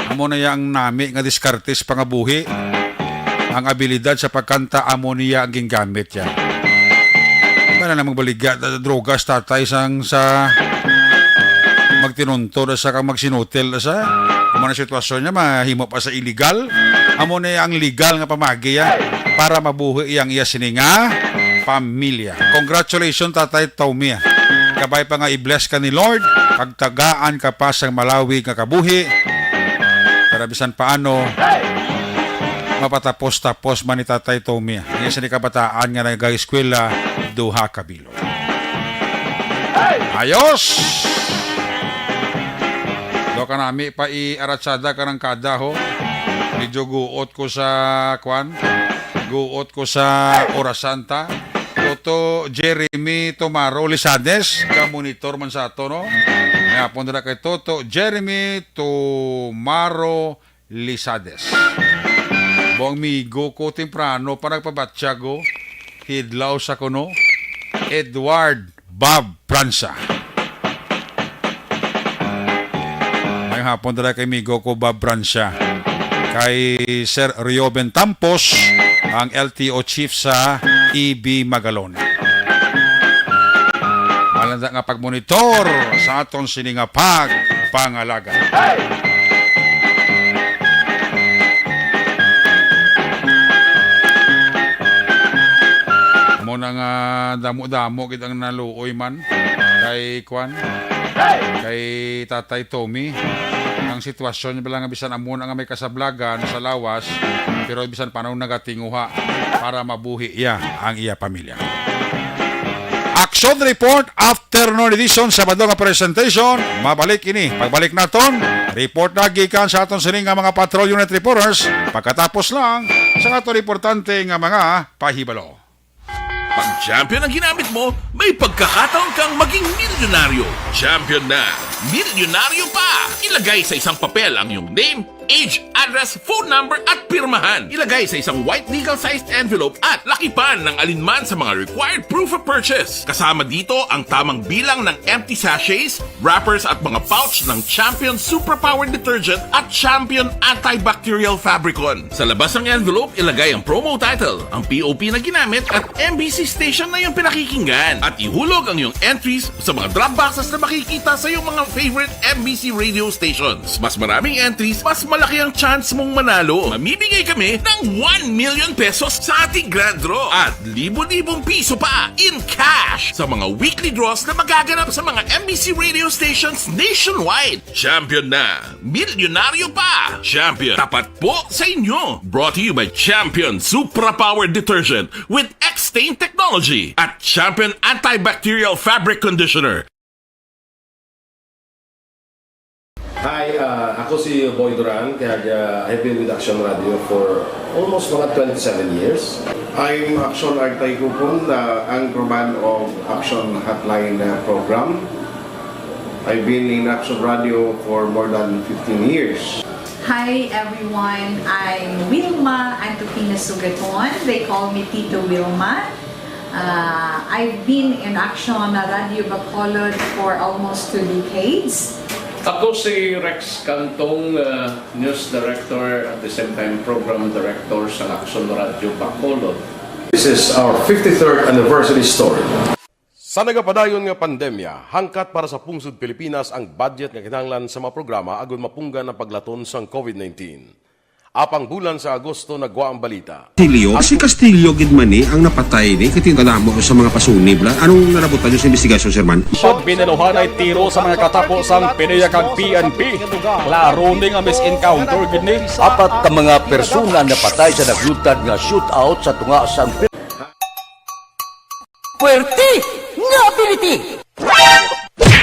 Amo na ya ang nami nga diskarte sa pangabuhi. Ang abilidad sa pagkanta, amo niya ang gingamit ya. Wala na magbaligya, da-, drogas, tatay, sang sa magtinuntod sa kag magsinutil sa. Amo na sitwasyon niya, mahimo pa sa illegal. Amo na ang legal nga pamagi ya para mabuhi ang iya sini nga pamilya. Congratulations, Tatay Tommy. Kabay pa nga i-bless ka ni Lord, pagtagaan ka pa sang malawig nga kabuhi. Para bisan paano, mapatapos-tapos man ni Tatay Tommy. Iya sa ni kabataan nga nag-eskwela, duha ka bilog. Ayos! Do ka nami pa i-aratsada ka ng kada, ho. Medyo guot ko sa, kwan? Guot ko sa orasan ta. Toto Jeremy Tomaro Lisades, ka monitor man sa ato, no? May hapon dira kay Toto Jeremy Tomaro Lisades. Buang migo ko, temprano pa nagpabatsyag, oh. Hidlaw sa kuno. Edward Bob Pransa. May hapon dala kay migo ko, Bob Pransa. Kay Sir Rioben Tampos, ang L T O chief sa E B Magalona. Malanda nga pagmonitor sa aton sini nga pagpangalaga. Mo na nga damo-damo gid ang naluoy man kay kwan. kay Tatay Tommy. Ang sitwasyon niya lang nga bisan amo na nga may kasablagan sa lawas, pero bisan paano nagatinguha para mabuhi iya ang iya pamilya. Action Report, afternoon edition, Sabado nga presentation. Mabalik ini. Pagbalik naton, report na gikan sa aton sini nga mga patrol unit reporters. Pagkatapos lang sa aton importante nga mga pahibalo. Pag Champion ang ginamit mo, may pagkakataon kang maging milyonaryo. Champion na, milyonaryo pa! Ilagay sa isang papel ang iyong name, age, address, phone number, at pirmahan. Ilagay sa isang white legal-sized envelope at lakipan ng alinman sa mga required proof of purchase. Kasama dito ang tamang bilang ng empty sachets, wrappers, at mga pouch ng Champion Superpower Detergent at Champion Antibacterial Fabricon. Sa labas ng envelope, ilagay ang promo title, ang P O P na ginamit, at M B C station na iyong pinakikinggan. At ihulog ang iyong entries sa mga drop boxes na makikita sa iyong mga favorite M B C radio stations. Mas maraming entries, mas malaki ang chance mong manalo. Mamimigay kami ng one million pesos sa ating grand draw at libo-libong piso pa in cash sa mga weekly draws na magaganap sa mga M B C radio stations nationwide. Champion na! Milyonaryo pa! Champion, tapat po sa inyo! Brought to you by Champion Supra Power Detergent with X-Stain Technology at Champion Antibacterial Fabric Conditioner. Hi, uh, ako si Boy Duran, kaya uh, I've been with Action Radio for almost mga twenty-seven years. I'm Action Artay Kupon, the anchorman of Action Hotline uh, program. I've been in Action Radio for more than fifteen years. Hi everyone, I'm Wilma Antokina Sugaton. They call me Tito Wilma. Uh, I've been in Action Radio Bacolod for almost two decades. Ako si Rex Cantong, uh, News Director at the same time Program Director sa Action Radio Bacolod. This is our fifty-third anniversary story. Sa nagapadayon nga pandemya, hangkat para sa pungsod Pilipinas ang budget nga kinahanglan sa mga programa agud mapunggan ang paglaton sang COVID nineteen. Apang bulan sa Agosto nagwa ang balita. Castillo? Si Castillo gid man ni ang napatay ni, kay kadamo sa mga pasunib la. Anong nalabutan niyo sa investigasyon, Sir Man? Pag binaluhan ay tiro sa mga katapo sang PDEA kag P N P. Klaro ni nga mis-encounter gid ni. Apat ka mga persona napatay sa naglutad nga shootout sa tunga sang Puwerte nga ability!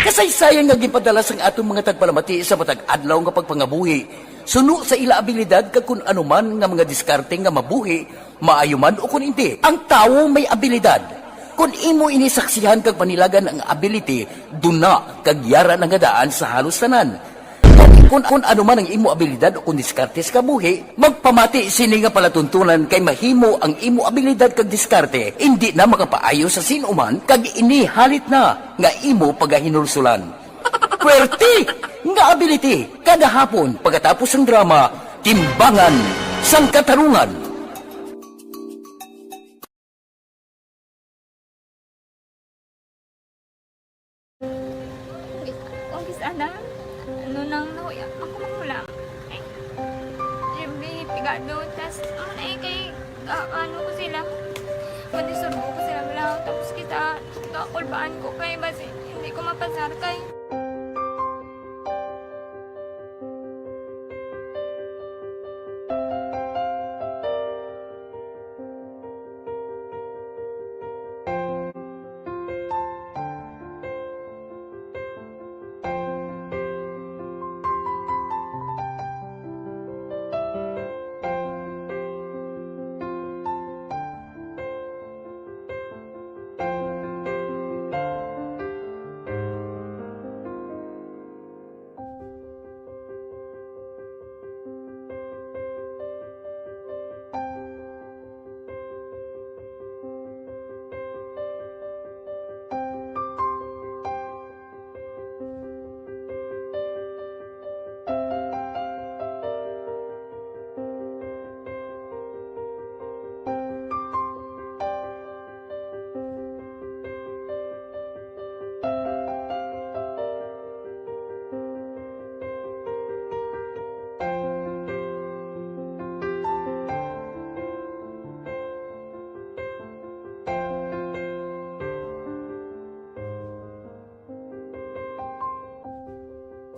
Kasaysayan nga ginpadala sang aton mga tagpalamati sa matag adlaw nga pagpangabuhi suno sa ila abilidad kag kun ano man nga mga diskarte nga mabuhi, maayo man o kun indi. Ang tawo may abilidad. Kon imo ini saksihan kag panilagan ang ability, duna kag yara na nga daan sa halos tanan. Kon, kon ano man ang imo abilidad o kon diskarte sa kabuhi, magpamati sini nga palatuntunan kay mahimo ang imo abilidad kag diskarte indi na makapaayo sa sin-o man kag ini halit na nga imo pagahinulsulan. Puwerte nga ability kada hapon pagkatapos sang drama Timbangan sang Katarungan. Umpisa na, ano nang nahuya ako magulang. Ay, Jimmy, pigado, tas, ano na eh, kay, ah, ano ko sila, madisturbo ko sila lang, tapos kita, kakulbaan ko kay, basi, hindi ko mapasar kay.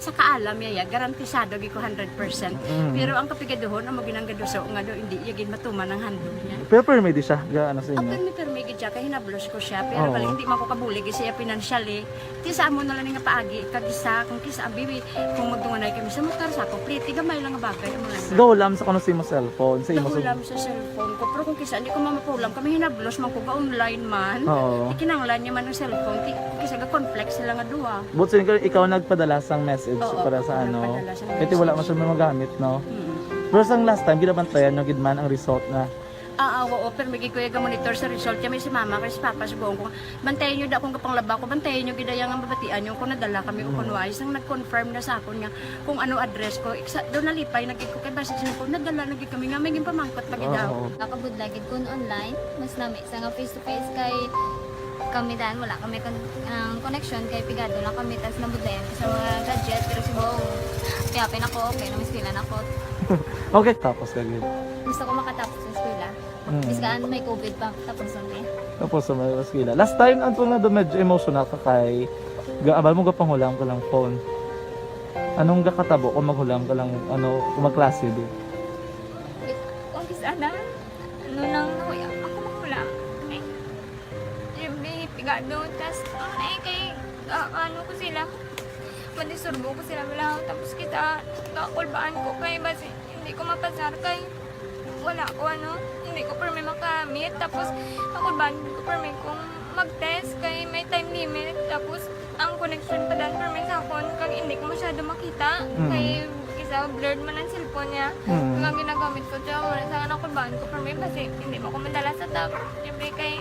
Sa kaalam niya, ya, garantisado gid ko hundred percent. Mm. Pero ang kapigaduhon, amo ginang gaduso nga do, hindi iya gid matuman ang handog niya. Pero permi di siya, ga-, ano sa inyo? Permi, permi gid siya, kay hinablos ko siya. Pero Oo. balik, hindi man ko kabulig siya financially. Ti sa amo na lang nga paagi, kag isa, kung kisa, abi, kung magdunganay kami sa motor, sa ako, pretty, gamay lang nga bagay, amo lang. Daw lang sa kuno sa imo cellphone, sa imo Daw sa lang sa cellphone ko, pero kung kisa, hindi ko mamapulam, kami hinablos man ko, ga-online man. Oo. Ikinanglan niya man ang cellphone, ti, kisa ga-conflict sila nga duha. But so, ikaw, ikaw nagpadala sang message Oo, para sa ako ano? nagpadala sang Kasi wala message. man siya magamit, no? Mm. Pero sang last time, ginabantayan nyo gid man ang result na Ah, ah, oo, pero may gikuya ga monitor sa result. Kami si mama, kay si papa, sugoon ko, bantayan nyo da akong kapanglaba ko, bantayan nyo gid ang mabatian nyo kung nadala kami o Mm. kung wala. Isang nag-confirm na sa akon nga kung ano address ko. Iksa, doon nalipay, nagig ko kay basi siya ko, nadala, nagig kami nga, may ginpamangkot pa gid Oo, daw. oo. Nakabudlay gid kun online, mas nami sa nga face to face kay kami dan, wala kami kon-, ang connection kay pigado lang kami, tas nabudlayan ko sa mga gadget, pero si Bong, kaya pinako, okay, namisila na ko. Okay, tapos ka gid. Gusto ko makatapos sa eskwela. Mm. Biskan may covid pa, tapos na eh. Tapos sa mga eskwela. Last time, ang tunga doon, medyo emotional ka kay ga-, abal mo gapanghulam ka lang phone. Anong gakatabo kung maghulam ka lang, ano, kung magklase di? Kung kis-, ana, ano nang nahuya, ako maghulam. Ay, siyempre, pigado, tas, ano na eh, kay, ah, ano ko sila, madisturbo ko sila, wala. Tapos kita, kakulbaan ko kay, basi, hindi ko mapasar kay, wala ko, ano, hindi ko permi makamit. Tapos, kakulbaan ko permi kung mag-test kay may time limit. Tapos, ang connection pa dan permi sa akon, kag hindi ko masyado makita. Mm. Kay, kisa blurred man ang cellphone niya. Mm. Kag ang ginagamit ko, siya, wala sa akin, kakulbaan ko permi, basi, hindi mo ko madala sa top. Siyempre, kay,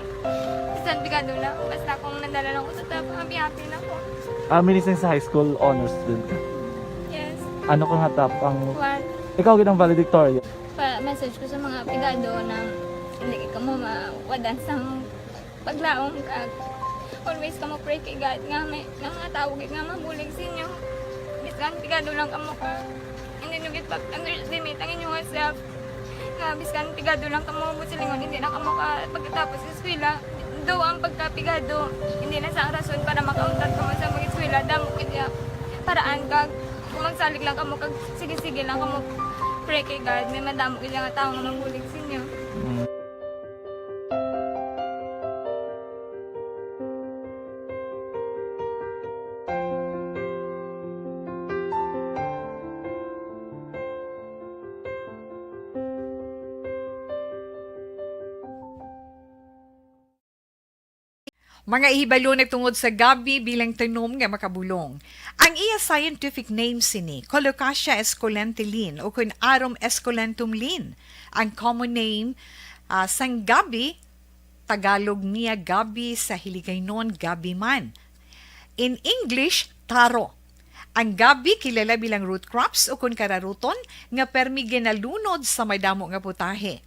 bisan pigado lang, basta kung nadala lang ko sa top, happy-happy na ko. Ah, minising sa high school, honors student ka? Yes. Ano ka nga top ang One. Ikaw gid ang valedictorian? Pa-message ko sa mga pigado na hindi ka mo mawadan sang paglaom, kag always ka mo pray kay God nga may, nga mga tawo gid nga mabulig sa inyo. Bisan pigado lang kamo ka, hindi nyo gid pag-underestimate ang inyong self. Nga biskan pigado lang kamo, buot silingon, hindi na kamo ka pagkatapos sa eskwela. Daw ang pagkapigado, hindi na sa rason para makauntat kamo sa mag-eskwela. Damo gid niya paraan kag kung magsalig lang kamo kag sige-sige lang kamo pray kay God, may madamo gid nga tawo nga mabulig sa inyo. Mm. Mga ihibalo nagtungod sa gabi bilang tanom nga makabulong. Ang iya scientific name sini, Colocasia esculenta Linn, o kun Arum esculentum Linn. Ang common name, ah, sang gabi, Tagalog niya gabi, sa Hiligaynon, gabi man. In English, taro. Ang gabi kilala bilang root crops o kun kararuton nga permi ginalunod sa madamo nga putahe.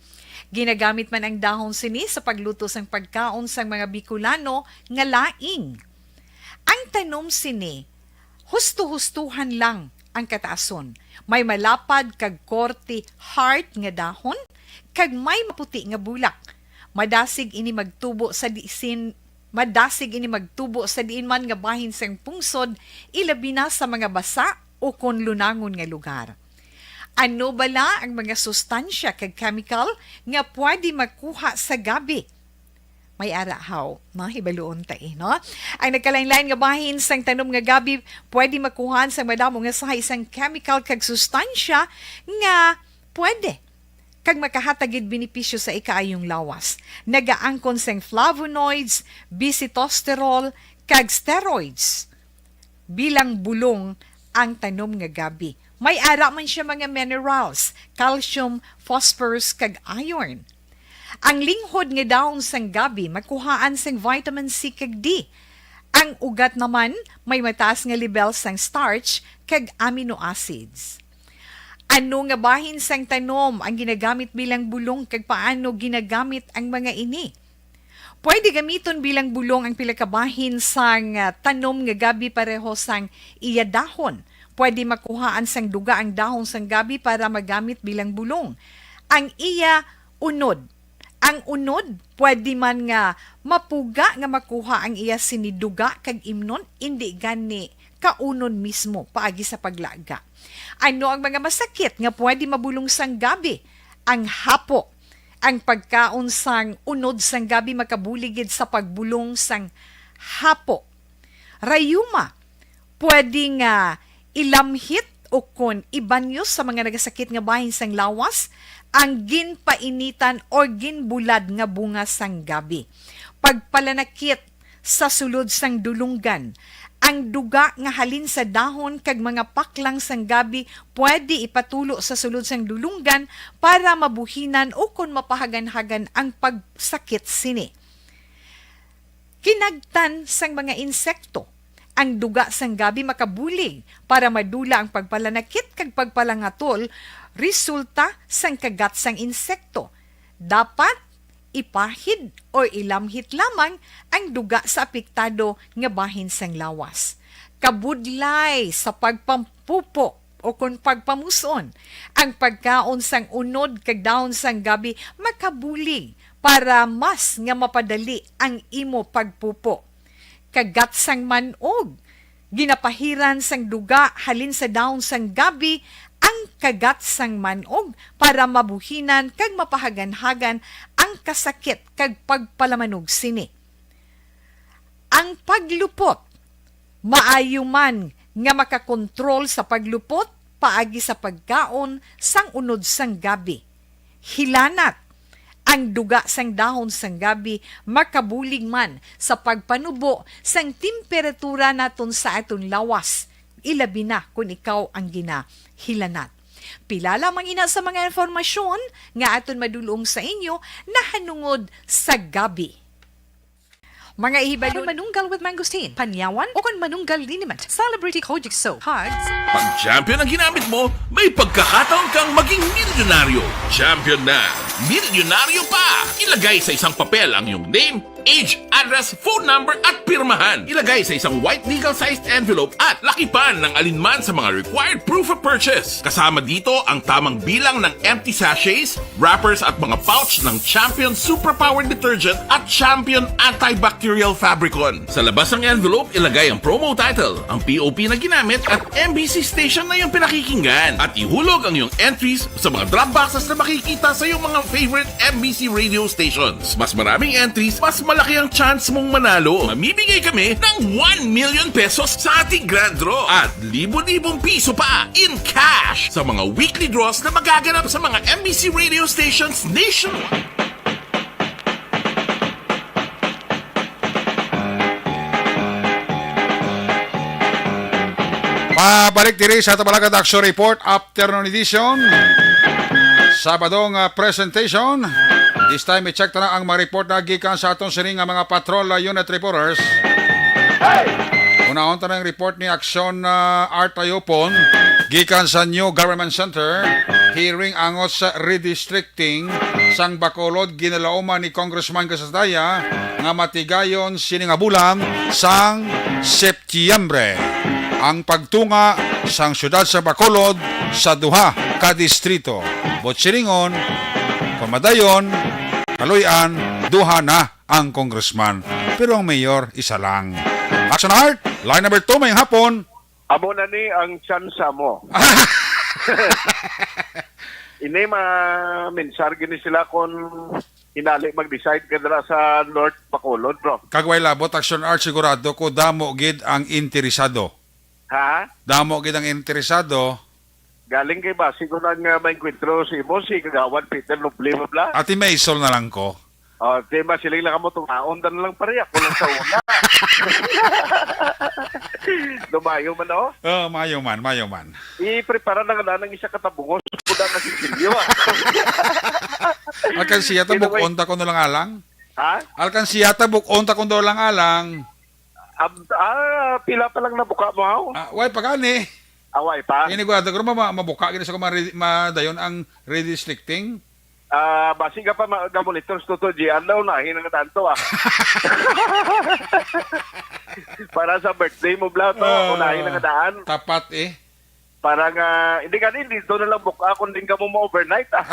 Ginagamit man ang dahon sini sa pagluto sang pagkaon sang mga Bicolano nga laing. Ang tanom sini, husto-hustuhan lang ang kataason. May malapad kag korte heart nga dahon, kag may maputi nga bulak. Madasig ini magtubo sa disin, madasig ini magtubo sa diin man nga bahin sang pungsod, ilabi na sa mga basa o kon lunangon nga lugar. Ano bala ang mga sustansya kag chemical nga pwede makuha sa gabi? May ara haw, no? Hibaluon ta, eh, no? Ang nagkalain-lain nga bahin sang tanom nga gabi pwede makuhaan sa madamo nga sahi sang chemical kag sustansya nga pwede kag makahatag gid benepisyo sa ikaayong lawas. Nagaangkon sang flavonoids, bisitosterol, kag steroids. Bilang bulong ang tanom nga gabi. May ara man siya mga minerals, calcium, phosphorus, kag iron. Ang linghod nga dahon sang gabi makuhaan sang vitamin C kag D. Ang ugat naman may mataas nga lebel sang starch kag amino acids. Ano nga bahin sang tanom ang ginagamit bilang bulong kag paano ginagamit ang mga ini? Pwede gamiton bilang bulong ang pila ka bahin sang, ah, tanom nga gabi pareho sang iya dahon. Pwede makuhaan sang duga ang dahon sang gabi para magamit bilang bulong. Ang iya unod. Ang unod, pwede man nga mapuga nga makuha ang iya sini duga kag imnon, indi gani kaunon mismo paagi sa paglaga. Ano ang mga masakit nga pwede mabulong sang gabi? Ang hapo. Ang pagkaon sang unod sang gabi makabulig gid sa pagbulong sang hapo. Rayuma, pwede nga ilamhit o kon ibanyos sa mga nagasakit nga bahin sang lawas ang ginpainitan or ginbulad nga bunga sang gabi. Pagpalanakit sa sulod sang dulunggan. Ang duga nga halin sa dahon kag mga paklang sang gabi pwede ipatulo sa sulod sang dulunggan para mabuhinan o kon mapahaganhagan ang pagsakit sini. Kinagtan sang mga insekto. Ang duga sang gabi makabulig para madula ang pagpalanakit kag pagpalangatol resulta sang kagat sang insekto. Dapat ipahid o ilamhit lamang ang duga sa apektado nga bahin sang lawas. Kabudlay sa pagpampupo o kon pagpamuson, ang pagkaon sang unod kag dahon sang gabi makabulig para mas nga mapadali ang imo pagpupo. Kagat sang man-og. Ginapahiran sang duga halin sa dahon sang gabi ang kagat sang man-og para mabuhinan kag mapahaganhagan ang kasakit kag pagpalamanog sini. Ang paglupot. Maayo man nga makakontrol sa paglupot paagi sa pagkaon sang unod sang gabi. Hilanat. Ang duga sang dahon sang gabi makabulig man sa pagpanubo sang temperatura naton sa aton lawas, ilabi na kon ikaw ang ginahilanat. Pila lamang ina sa mga impormasyon nga aton madulong sa inyo nahanungod sa gabi. Mga ihibalon, manunggal with mangosteen, panyawan, o kon manunggal liniment, celebrity Kojic soap, cards. Pag champion ang ginamit mo, may pagkakataon kang maging milyonaryo. Champion na, milyonaryo pa! Ilagay sa isang papel ang iyong name, age, address, phone number, at pirmahan. Ilagay sa isang white legal-sized envelope at lakipan ng alinman sa mga required proof of purchase. Kasama dito ang tamang bilang ng empty sachets, wrappers at mga pouch ng Champion Superpower Detergent at Champion Antibacterial Fabricon. Sa labas ng envelope, ilagay ang promo title. Ang P O P na ginamit at M B C station na iyong pinakikinggan. At ihulog ang iyong entries sa mga drop boxes na makikita sa iyong mga favorite M B C radio stations. Mas maraming entries, mas malaki ang chance mong manalo. Mamimigay kami ng one million pesos sa ating grand draw at libo-libong piso pa in cash sa mga weekly draws na magaganap sa mga M B C radio stations nationwide. Pabalik diri sa Tabalaga Action Report, afternoon edition. Sabado nga presentation. This time, i-check ta na ang mga report na gikan sa aton sini nga mga patrol, uh, unit reporters. Unahon ta na ang report ni Action, uh, Art Ayupon, gikan sa New Government Center. Hearing angot sa redistricting sang Bacolod, ginalauman ni Congressman Gasadaya nga matigayon sini nga bulan sang Setyembre ang pagtunga sang siyudad sa Bacolod sa duha ka distrito. Buot silingon, kon madayon, kaluy-an, duha na ang congressman, pero ang mayor, isa lang. Action Art, line number two, mayong hapon. Amo na ni ang tsansa mo. Ini, ma-, mensar gini sila kon hinali mag-decide ka dira sa North Bacolod, bro. Kag way labot, Action Art, sigurado ko damo gid ang interesado. Ha? Damo gid ang interesado. Galing kay ba, siguro nga may enkwentro si imo, si Kagawad Peter Noble, bla? Ati may isol na lang ko. Oh, di ba, siling lang kamo, tungaon na lang, pare, ako lang sa una. Lumayo man, oh. Oh, mayo man, mayo man. I-prepara na nga lang ang isa ka tabungos, kuda ka sitsilyo, ah. Alkansiya ta, Anyway. Buk-on ta kuno lang alang. Ha? Alkansiya ta, buk-on ta kuno lang alang. Ab-, ah, pila pa lang nabuka mo, haw? Ah, way pa gani. Away pa? Ini ko, ato ko, ma-, mabuka gini sa kuma-, madayon ang redistricting. Ah, basi ka pa ma-, ga-monitor sa Toto G R daw na, hinang tanto, ah. Para sa birthday mo, bla, to, Ah, unahin na nga daan. Tapat, eh. Para nga, hindi ka din, dito na lang buka kung din ka mo ma-overnight, ah.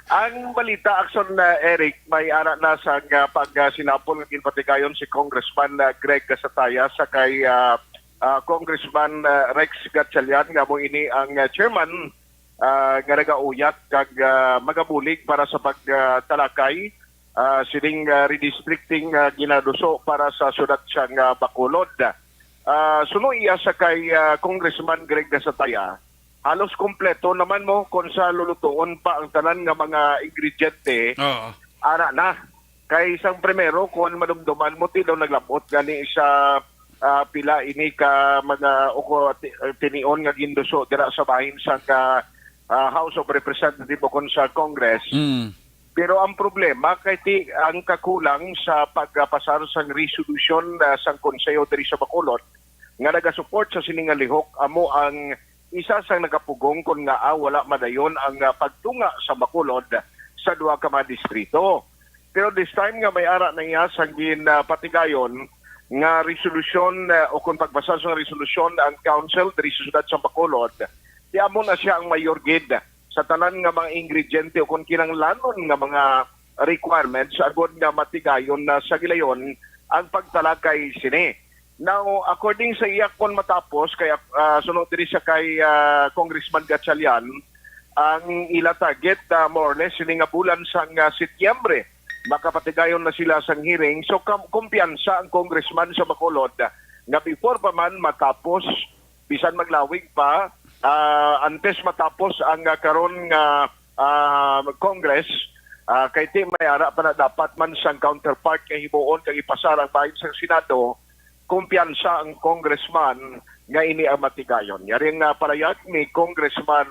Ang balita, Akson, uh, Eric, may ara na sang uh, pag uh, sinapol nga ginpatigayon si Congressman uh, Greg Gasataya sa kay uh, uh, Congressman uh, Rex Gatchalian, nga mo ini ang uh, chairman uh, nga nagauyat kag uh, magabulig para sa pagtalakay uh, sining uh, redistricting uh, ginaduso para sa syudad sang uh, Bacolod. Uh, suno iya sa kay uh, Congressman Greg Gasataya, halos kompleto naman mo kung sa lulutuon pa ang tanan nga mga ingrediente, Oo. Ara na. Kay sang primero, kung madumduman mo, ti daw naglabot gani sa ah, pila ini ka mga uko ti- tinion nga ginduso dira sa bahin sang ka ah, House of Representatives o kon sa Congress. Mm. Pero ang problema kay ti ang kakulang sa pagpasar sang resolusyon ah, sang Konseho diri sa Bacolod nga nagasupport sa sini nga lihok amo ang isa sang nagapugong kon ngaa wala madayon ang ah, pagtunga sa Bacolod sa duha ka mga distrito. Pero this time nga may ara na iya sang ginpatigayon nga resolusyon ah, o kon pagpasar sang resolusyon ang council diri sa siyudad sa Bacolod, di amo na siya ang mayor gid sa tanan nga mga ingrediente o kon kinahanglanon nga mga requirements agod nga matigayon na sa gilayon ang pagtalakay sini. Now, according sa iya, kon matapos kay ah, suno diri sa kay ah, Congressman Gatchalian, ang ila target ah, more or less sini nga bulan sang ah, Setyembre, makapatigayon na sila sang hearing. So kam- kumpiyansa ang congressman sa Bacolod ah, nga before pa man matapos, bisan maglawig pa, ah, antes matapos ang ah, karon nga ah, Congress, ah, kay ti may ara pa na dapat man sang counterpart nga himuon kag ipasar ang bahin sang Senado, kumpiyansa ang congressman nga ini ang matigayon. Yari nga palayag ni Congressman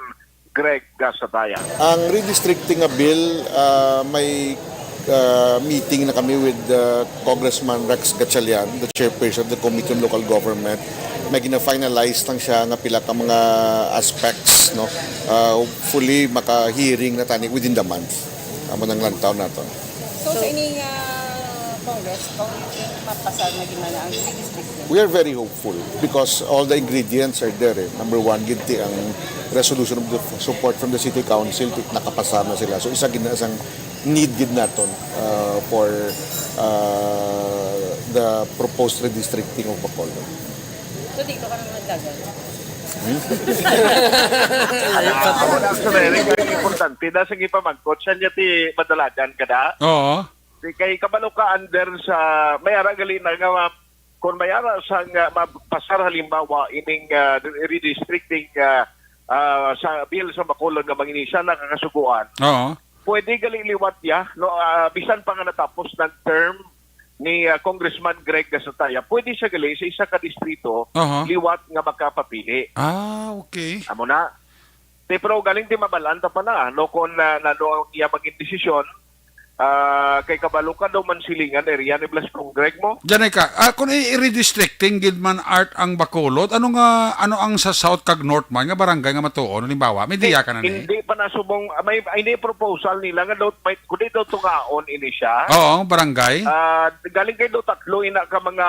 Greg Gasataya. Ang redistricting nga bill, ah, may ah, meeting na kami with uh, Congressman Rex Gatchalian, the chairperson of the Committee on Local Government. May gina-finalize lang siya nga pila ka mga aspects, no? Ah, hopefully, maka-hearing na tani within the month. Amo nang lantaw nato. So, sa ining ah, Congress, kung mapasar na gid man ang redistricting? We are very hopeful because all the ingredients are there. Eh. Number one, gid ti ang resolution of the support from the City Council, ti- nakapasar na sila. So, isa gid na sang need gid naton uh, for uh, the proposed redistricting of Bacolod. So, dito ka naman dagan? Amo na ang sumerik, ang importante na sa gipamangkot siya niya ti madalagan ka na. Oo. Di kay kabalo ka under sa may ara gali na nga ma- kung may ara sa nga mapasar halimbawa ining ah, redistricting ah, ah, sa bill sa Bacolod nga manginisa nakakasuguan. Oo. Pwede gali liwat ya, no, ah, bisan pa nga natapos ng term ni ah, Congressman Greg Gasataya, pwede siya gali sa isa ka distrito Aha. liwat nga makapapili. Ah, okay. Amo na. Ti pero galing ti mabalaan ta pa na, no, kung ah, nano ang iya maging desisyon, ah, kay kabalo ka daw man silingan area ni Blas Congreg mo. Diyan ka, ah, kung i-redistricting gid man art ang Bacolod, ano nga, ano ang sa South kag North man nga barangay nga matuon, halimbawa, may diya ka na ni? Hindi pa nasubong, ah, may, may ini proposal nila nga daw, may, kundi daw tungaon ini siya. Oo, barangay. Ah, galing kay daw tatlo ina ka mga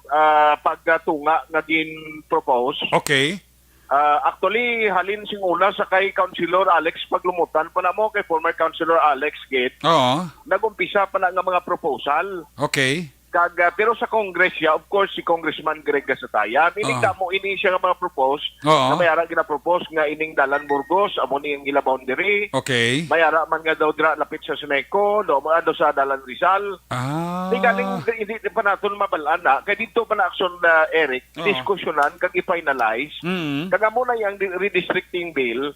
ah, pagtunga nga gin-propose. Okay. Ah, actually, halin sing una sa kay Councilor Alex Paglumutan pa na mo, kay former Councilor Alex Gate, Oo. nag-umpisa pa na nga mga proposal. Okay. Kag, ah, pero sa Congress siya, of course, si Congressman Greg Gasataya. Meaning Oo. kamo ini siya nga mga propose, Oo. na may arang ginapropose nga ining Dalan Burgos, amo ni ang ila boundary. Okay. May ara man nga daw dira lapit sa Suneco, do, mga do sa Dalan Rizal. Ah. Di galing, hindi, hindi pa naton mabalaan na. Kay dito pa na aksyon na, Eric, Oo. diskusyonan kag i-finalize. Mm. Kag amo na yang di- redistricting bill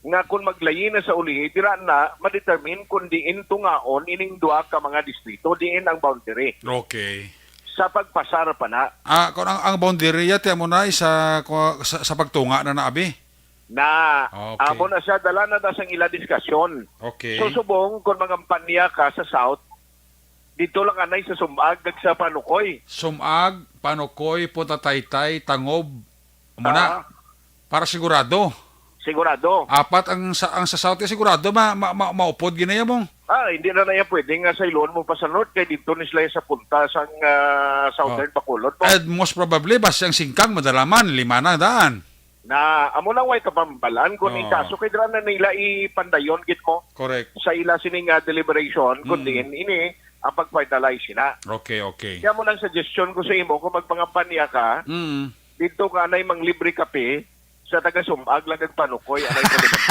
nga kung maglayi na sa ulihi, dira na ma-determine kung diin tungaon ining duha ka mga distrito, diin ang boundary. Okay. Sa pagpasar pa na. Ah, kung ang, ang boundary, yati mo na isa ko- sa, sa pagtunga na naabi? Na, Okay. amo na siya, dala na ta sang ila diskasyon. Okay. So, subong, kung mangampanya ka sa South, dito lang anay sa Sumag, kag sa Panukoy. Sumag, Panukoy, Punta Taytay, Tangob. Amo na. Ah. Para sigurado. Sigurado. Apat ang sa, ang sa South, eh, sigurado, ma, ma, ma, maupod ginaya mong. Ah, hindi na na yan pwede nga sa Iloon mo pa sa North, kay dito ni sila sa punta sang ah, Southern Oh. Bacolod mo. And most probably, basta ang singkang, madalaman, lima na daan. Na, amo lang way tapambalan kung Oo. ikaso kay dira na nila ipandayon gid ko Correct. sa ila sini nga deliberation, kung Mm. diin ini ang pag-finalize sila. Okay, okay. Kaya mo lang suggestion ko sa imo, kung magpangampanya ka, Mm. dito ka anay manglibre kape sa taga Sumag lang kag panukoy, anay ko naman.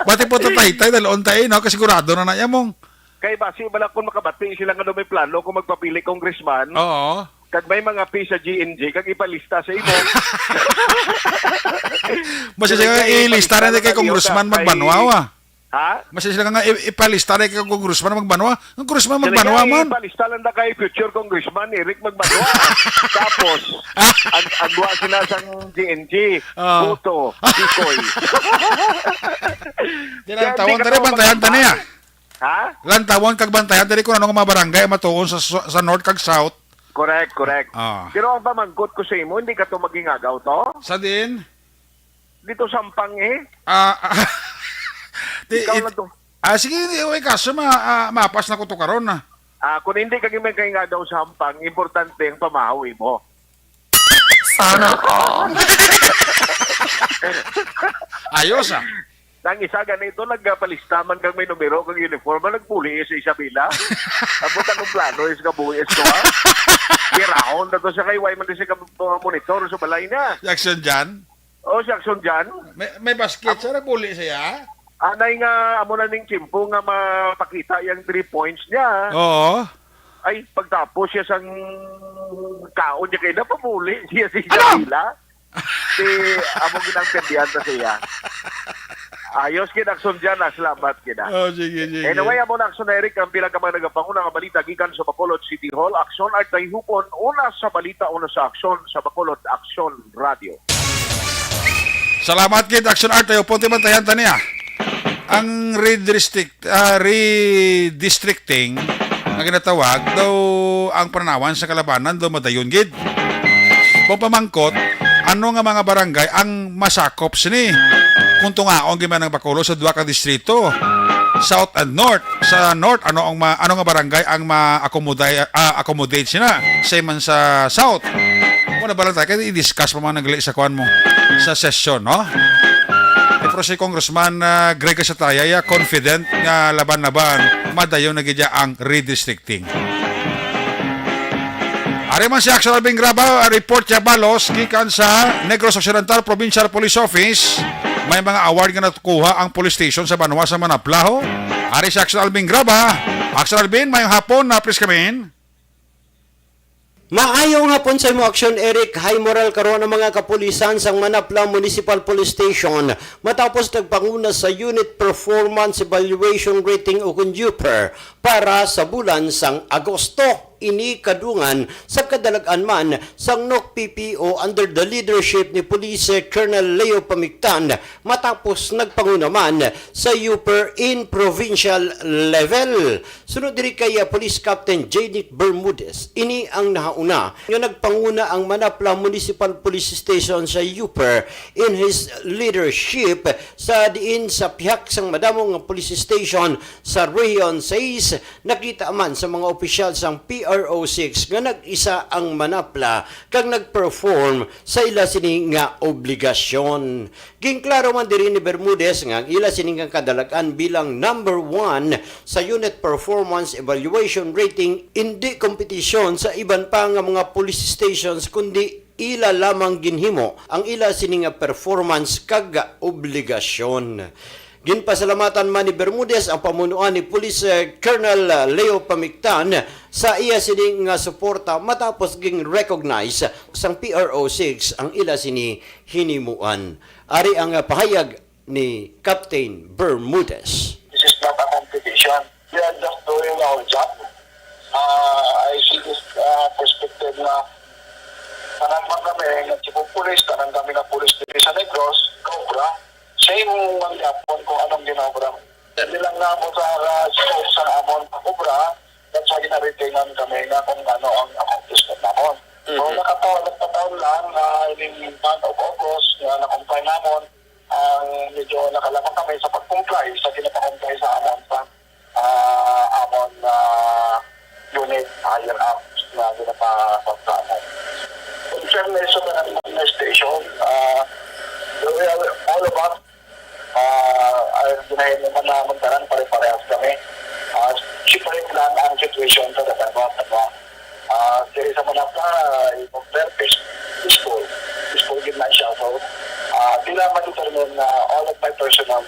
Bati po tatay, tay, dalon tay, no? Kasigurado na na yamong. Kay basi bala kung makabati sila nga daw may plano kung magpapili congressman, Oo. kag may mga P sa G N G, kag ipalista sa imo. Basi Sila sila nga kay ilista na ipalista kay na Congressman kay Magbanwa, ah. Ha? Basi sila nga i-, ipalista na kay Congressman Magbanwa. Ang Congressman Sila Magbanwa kay man. ipalista lang na kay future Congressman Eric Magbanwa. Tapos, ag-, agwa sila sang G N G, Ah. Boto, Tikoy. Di lang Kaya tawon hindi ka tani, to bantayan tani, ah. Ha? Lantawon kag bantayan diri kung ano nga mga barangay ang matuon sa, sa North kag South. Correct, correct. Ah. Pero ang pamangkot ko sa imo, hindi ka to maghingagaw to? Sa din? Dito Sampang eh. Ah, di, Ikaw it-, lang to. ah, sige, hindi, okay, kaso ma, ah, mapas na ko to karon, ah. Ah, kung hindi ka maghingagaw sa Sampang, importante ang pamahaw mo. Sana all. Ayos, ah. Nang isa ganito, nagpalista man kag may numero kag uniform, nagpuli sa Isabela. Abot ang plano is kabuhi is to, ha? Girahon na to sa kay, why man di siya ka-, monitor sa balay niya? Jackson Jan? Oh, si Action Jan? May, may basket siya, nagpuli siya? Anay nga, amo na ning tiyempo nga mapakita yung three points niya. Oo. Ay, pagtapos siya sang kaon niya kay napapuli siya si Ano? Isabela. Si, amo ginang pendihan na siya. Ayos, gid, Action Jan, ah. Salamat, gid, ah. Oh, sige, sige. Anyway, amo na, Action Eric, ang pila ka mga nagapanguna nga balita gikan sa Bacolod City Hall. Action Art Dayhupon, una sa balita, una sa aksyon, sa Bacolod Action Radio. Salamat, gid, Action Art. Tayo, punti bantayan ta niya. Ang redistrict-, ah, redistricting nga ginatawag, daw ang pananawan sa kalabanan daw madayon gid. Kung pamangkot, ano nga mga barangay ang masakop sini? Kung tungaon gid man ang Bacolod sa duha ka distrito, South and North. Sa North, ano ang ma-, ano nga barangay ang ma-accommodate, ah, accommodate sina? Same man sa South. Wala ba lang tayo? Kaya i-discuss pa mga nagli sa kuwan mo sa session, no? Eh, pero si Congressman, ah, Greg Casataya, ya, confident nga laban-laban, madayon na gid ya ang redistricting. Ari man si Action Alvin Graba, report ya balos gikan sa Negros Occidental Provincial Police Office. May mga award nga nakuha ang police station sa banwa sa Manapla, ho. Ari si Action Alvin Graba. Action Alvin, mayong hapon, na please come in. Maayong hapon sa imo, Action Eric. High moral karon ang mga kapulisan sang Manapla Municipal Police Station matapos nagpanguna sa Unit Performance Evaluation Rating o kun UPER para sa bulan sang Agosto. Ini kadungan sa kadalag-an man sang NOC-P P O under the leadership ni Police Colonel Leo Pamictan matapos nagpanguna man sa UPER in provincial level. Sunod diri kay, ah, Police Captain J. Nick Bermudez, ini ang nahauna nga nagpanguna ang Manapla Municipal Police Station sa UPER in his leadership, sa diin sa pihak sang madamo nga police station sa Region six, nakita man sa mga opisyal sang P R O six nga nag-isa ang Manapla kag nag-perform sa ila sini nga obligasyon. Ginklaro man diri ni Bermudez nga ang ila sini nga kadalag-an bilang number one sa Unit Performance Evaluation Rating indi kompetisyon sa iban pa nga mga police stations, kundi ila lamang ginhimo ang ila sini nga performance kag obligasyon. Ginpasalamatan man ni Bermudez ang pamunuan ni Police, eh, Colonel Leo Pamictan sa iya sini nga suporta matapos ging-recognize sang P R O six ang ila sini hinimuan. Ari ang, ah, pahayag ni Captain Bermudez. This is not a competition. We are just doing our job. Ah, I see this, ah, perspective na tanan man kami nga chief of police, tanan kami nga police diri sa Negros, kaobra. Same man gyapon kung anong ginaobra. Hindi lang namo sa, sa, sa amon pag-obra, that's why gina-retainan kami nga kung ano ang accomplishment namon. So, Mhm. nakataon, nakataon lang na ining month of August, nga na-comply namon, ang medyo nakalamang kami sa pag-comply sa ginapakomply sa amon sa, ah, amon, ah, unit higher ups na ginapasok sa amon. In fairness sa tanan mga station, ah, Naman tanan, pare-parehas kami. Ah, separate lang ang situation sa Datanwa, Tanwa. Ah, diri sa Manapa, ah, i-compare, peace-, peaceful. Peaceful gid man siya. So, ah, di lang ma-determine na all of my personnel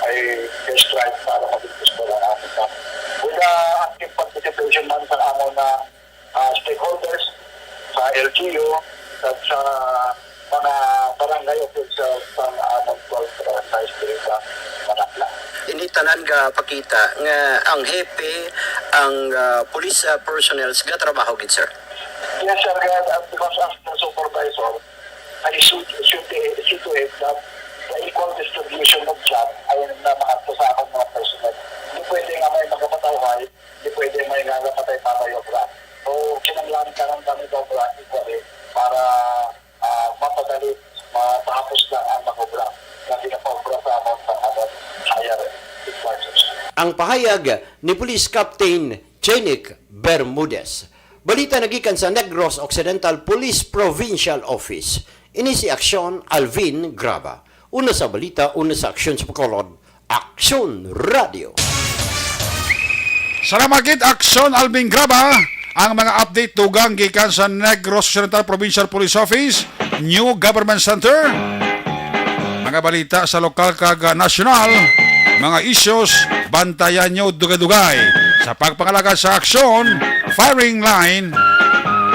ay strike para maging peaceful ang amin. With the active participation man sa amon na, ah, stakeholders, sa L G U, at sa mga barangay officials sang amon twelve barangay diri sa Manakla. Ini tanan gapakita nga ang hepe, ang, ah, police, ah, personnel gatrabaho gid, sir. Yes, sir. Kaya, uh, because as the supervisor, I should, should be, see to it that the equal distribution of job ay na maadto sa akong mga personnel. Hindi pwede nga may magkapatawhay, hindi pwede may nga patay-patay obra. So, kinahanglan ka ng kami obra equally para, ah, mapadali, matapos lang ang mag-obra na ginapaobra sa amon sa amon higher headquarters. Ang pahayag ni Police Captain Jenik Bermudez. Balita nagikan sa Negros Occidental Police Provincial Office. Ini si Aksyon Alvin Graba. Una sa balita, una sa aksyon sa Bacolod, Aksyon Radio. Salamat gid, Aksyon Alvin Graba. Ang mga update dugang gikan sa Negros Occidental Provincial Police Office, New Government Center. Mga balita sa lokal kag nasyonal, mga issues, bantayan nyo dugay-dugay sa pagpangalagad sa Aksyon Firing Line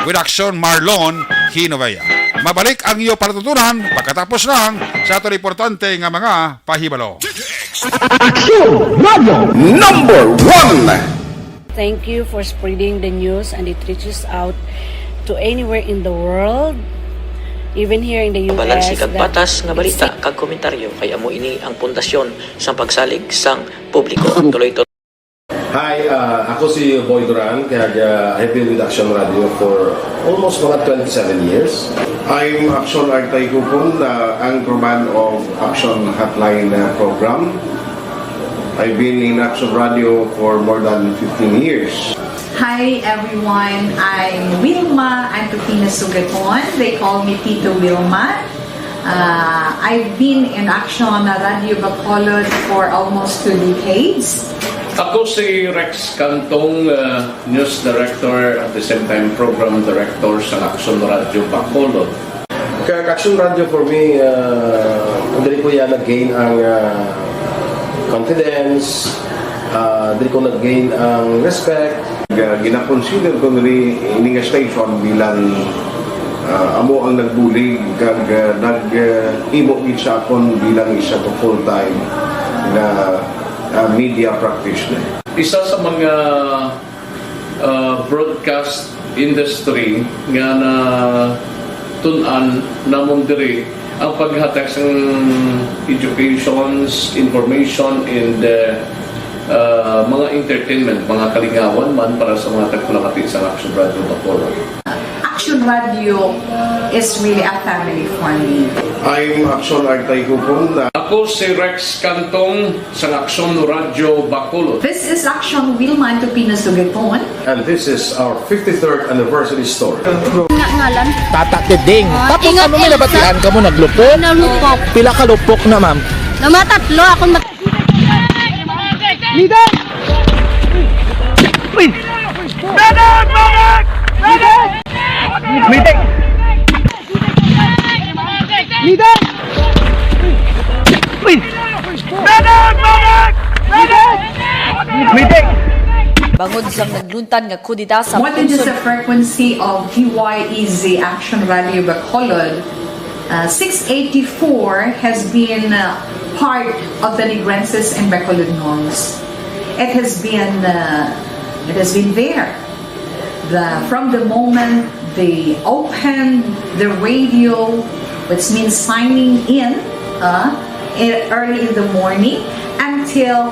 with Aksyon Marlon Hinovea. Mabalik ang iyo palatutunan pagkatapos lang sa aton importante nga mga pahibalo. Aksyon Radio number one. Thank you for spreading the news and it reaches out to anywhere in the world, even here in the U S. Balanse kag patas nga balita kag komentaryo, kay amo ini ang pundasyon sang pagsalig sang publiko. Tuloy-tuloy. Hi, uh, ako si Boy Duran, kag, uh, I've been with Action Radio for almost mga twenty-seven years. I'm Action Artay Kupon, the anchorman of Action Hotline, uh, program. I've been in Action Radio for more than fifteen years. Hi everyone, I'm Wilma Antupina Sugaton. They call me Tito Wilma. Uh, I've been in Action Radio Bacolod for almost two decades. Ako si Rex Cantong, uh, News Director, at the same time Program Director sa Action Radio Bacolod. Kag Action Radio for me, uh, diri ko ya nag-gain ang, uh, confidence, uh, diri ko nag-gain ang respect. Ga-, gina-consider ko diri ini nga station bilang, uh, amo ang nagbulig kag, uh, nag, uh, imo gid sa akon bilang isa ka full-time nga, uh, media practitioner. Isa sa mga ah, broadcast industry nga natun-an namon diri ang paghatag sang educations, information, and, ah, ah, mga entertainment, mga kalingawan man para sa mga tagpalamati sa Action Radio Bacolod. Action Radio is really a family for me. I'm Action Artay Kupon. Ako si Rex Cantong sang Action Radio Bacolod. This is Action Wilma Antupina Sugaton. And this is our fifty-third anniversary story. Nga ngalan? Tata Teding. Ah, Tapos ingat ano, may Elsa. Nabatian ka mo, naglupok? Nalupok. Pila ka lupok na, ma'am? Namatatlo ako. Mat- Leader! Uy! Leader! Leader! Leader! Uy! Bangod sang nagluntad nga kudeta sa What is the frequency of T Y E Z Action Radio Bacolod? Uh, six eighty-four has been, uh, part of the Negrenses and Bacolodnons. It has been, uh, it has been there. The, from the moment they open the radio, which means signing in, uh, e-, early in the morning, until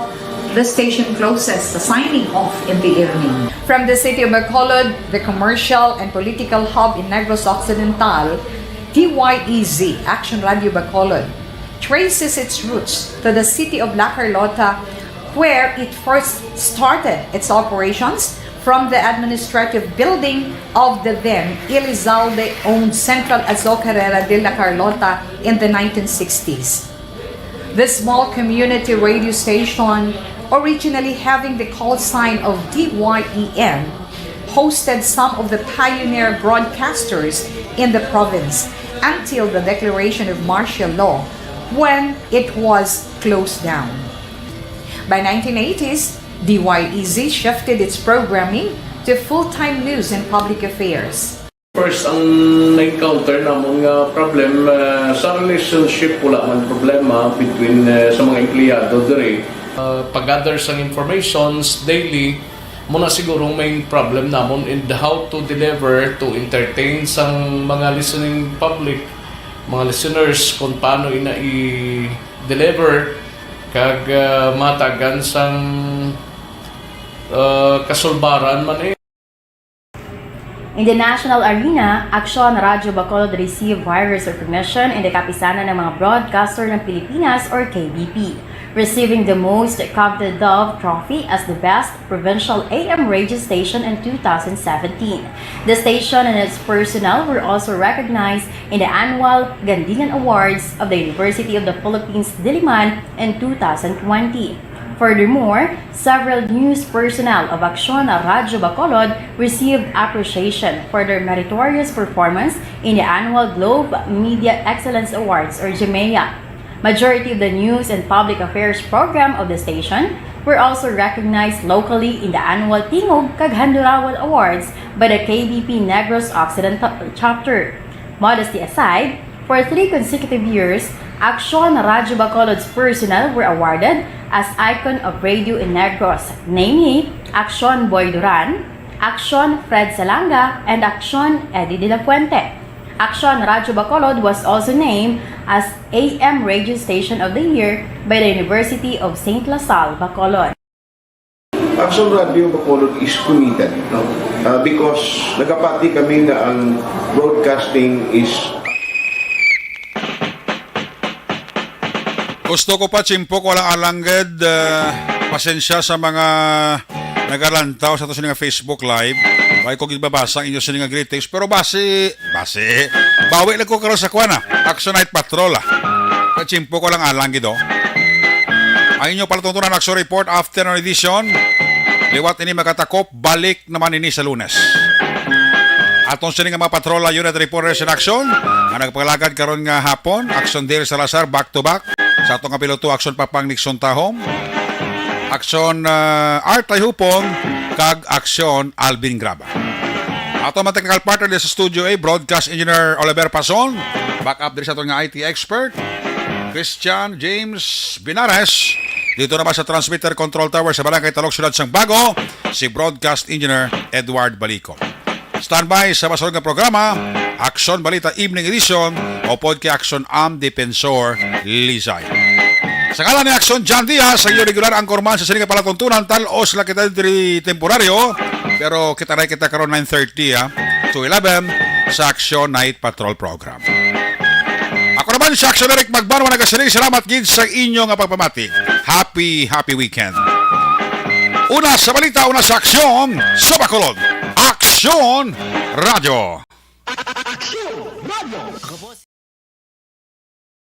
the station closes, the signing off in the evening. From the city of Bacolod, the commercial and political hub in Negros Occidental, T Y E Z, Action Radio Bacolod, traces its roots to the city of La Carlota, where it first started its operations from the administrative building of the then Elizalde-owned Central Azocarera de La Carlota in the nineteen sixties. This small community radio station, originally having the call sign of D Y E N, hosted some of the pioneer broadcasters in the province until the declaration of martial law, when it was closed down. By nineteen eighties, D Y E Z shifted its programming to full-time news and public affairs. First, ang na-encounter namon nga problem, ah, sa relationship, wala man problema between, ah, sa mga empleyado diri. Ah, pag-gather sang informations daily, mo na siguro ang main problem namon in how to deliver, to entertain sang mga listening public, mga listeners, kung paano ina i-deliver, kag, ah, matagan sang, ah, kasulbaran man eh. In the national arena, Aksyon Radyo Bacolod received various recognition in the Kapisanan ng mga Broadcaster ng Pilipinas or K B P, receiving the most coveted Dove Trophy as the best provincial A M radio station in two thousand seventeen. The station and its personnel were also recognized in the annual Gandilan Awards of the University of the Philippines Diliman in two thousand twenty. Furthermore, several news personnel of Aksyon Radyo Bacolod received appreciation for their meritorious performance in the annual Globe Media Excellence Awards or GMEA. Majority of the news and public affairs program of the station were also recognized locally in the annual Tingog kag Handurawal Awards by the K B P Negros Occidental Chapter. Modesty aside, for three consecutive years, Aksyon Radyo Bacolod's personnel were awarded as Icon of Radio in Negros, namely Aksyon Boy Duran, Aksyon Fred Salanga, and Aksyon Eddie de la Fuente. Aksyon Radyo Bacolod was also named as A M Radio Station of the Year by the University of Saint La Salle, Bacolod. Aksyon Radio Bacolod is committed, no? Ah, because nagapati kami nga ang broadcasting is Gusto ko pa, Chimpo, ko lang alangged. Ah, pasensya sa mga nagalantaw sa ato sini nga Facebook Live. Way ko gid mabasa ang inyo sini nga greetings, pero basi, basi, bawi lang ko karon sa kuan, ah, Action Night Patrol, ah. Kachimpo ko lang alang gid, oh. Ang inyo palatuntunan, Action Report, afternoon edition. Liwat ini makatakop, balik naman ini sa Lunes. Atong sini nga mga patrola unit reporters in action nga nagpagalagad karon nga hapon, Action Dale Salazar, back to back. Sa ato nga piloto, Action Papang Nixon Tahom, Action, ah, Art Ayhupong, kag Action Alvin Graba. Ato man technical partner diri sa Studio A, Broadcast Engineer Oliver Pason. Back up diri sa aton nga I T expert, Christian James Binares. Dito naman sa Transmitter Control Tower sa Barangay Talok, Siyudad sang Bago, si Broadcast Engineer Edward Balico. Standby sa masunod nga programa, Aksyon Balita Evening Edition, upod kay Aksyon Am Defensor Lizay. Sa ngalan ni Aksyon John Diaz, ang iyong regular anchorman sa sini nga palatuntunan, tal-os lang kita diri temporaryo, pero kita na kita karon nine thirty, ah, to eleven sa Aksyon Night Patrol Program. Ako naman si Aksyon Eric Magbanwa, nagasiling salamat gid sa inyo nga pagpamati. Happy, happy weekend. Una sa balita, una sa aksyon, sa Bacolod. Aksyon Radyo.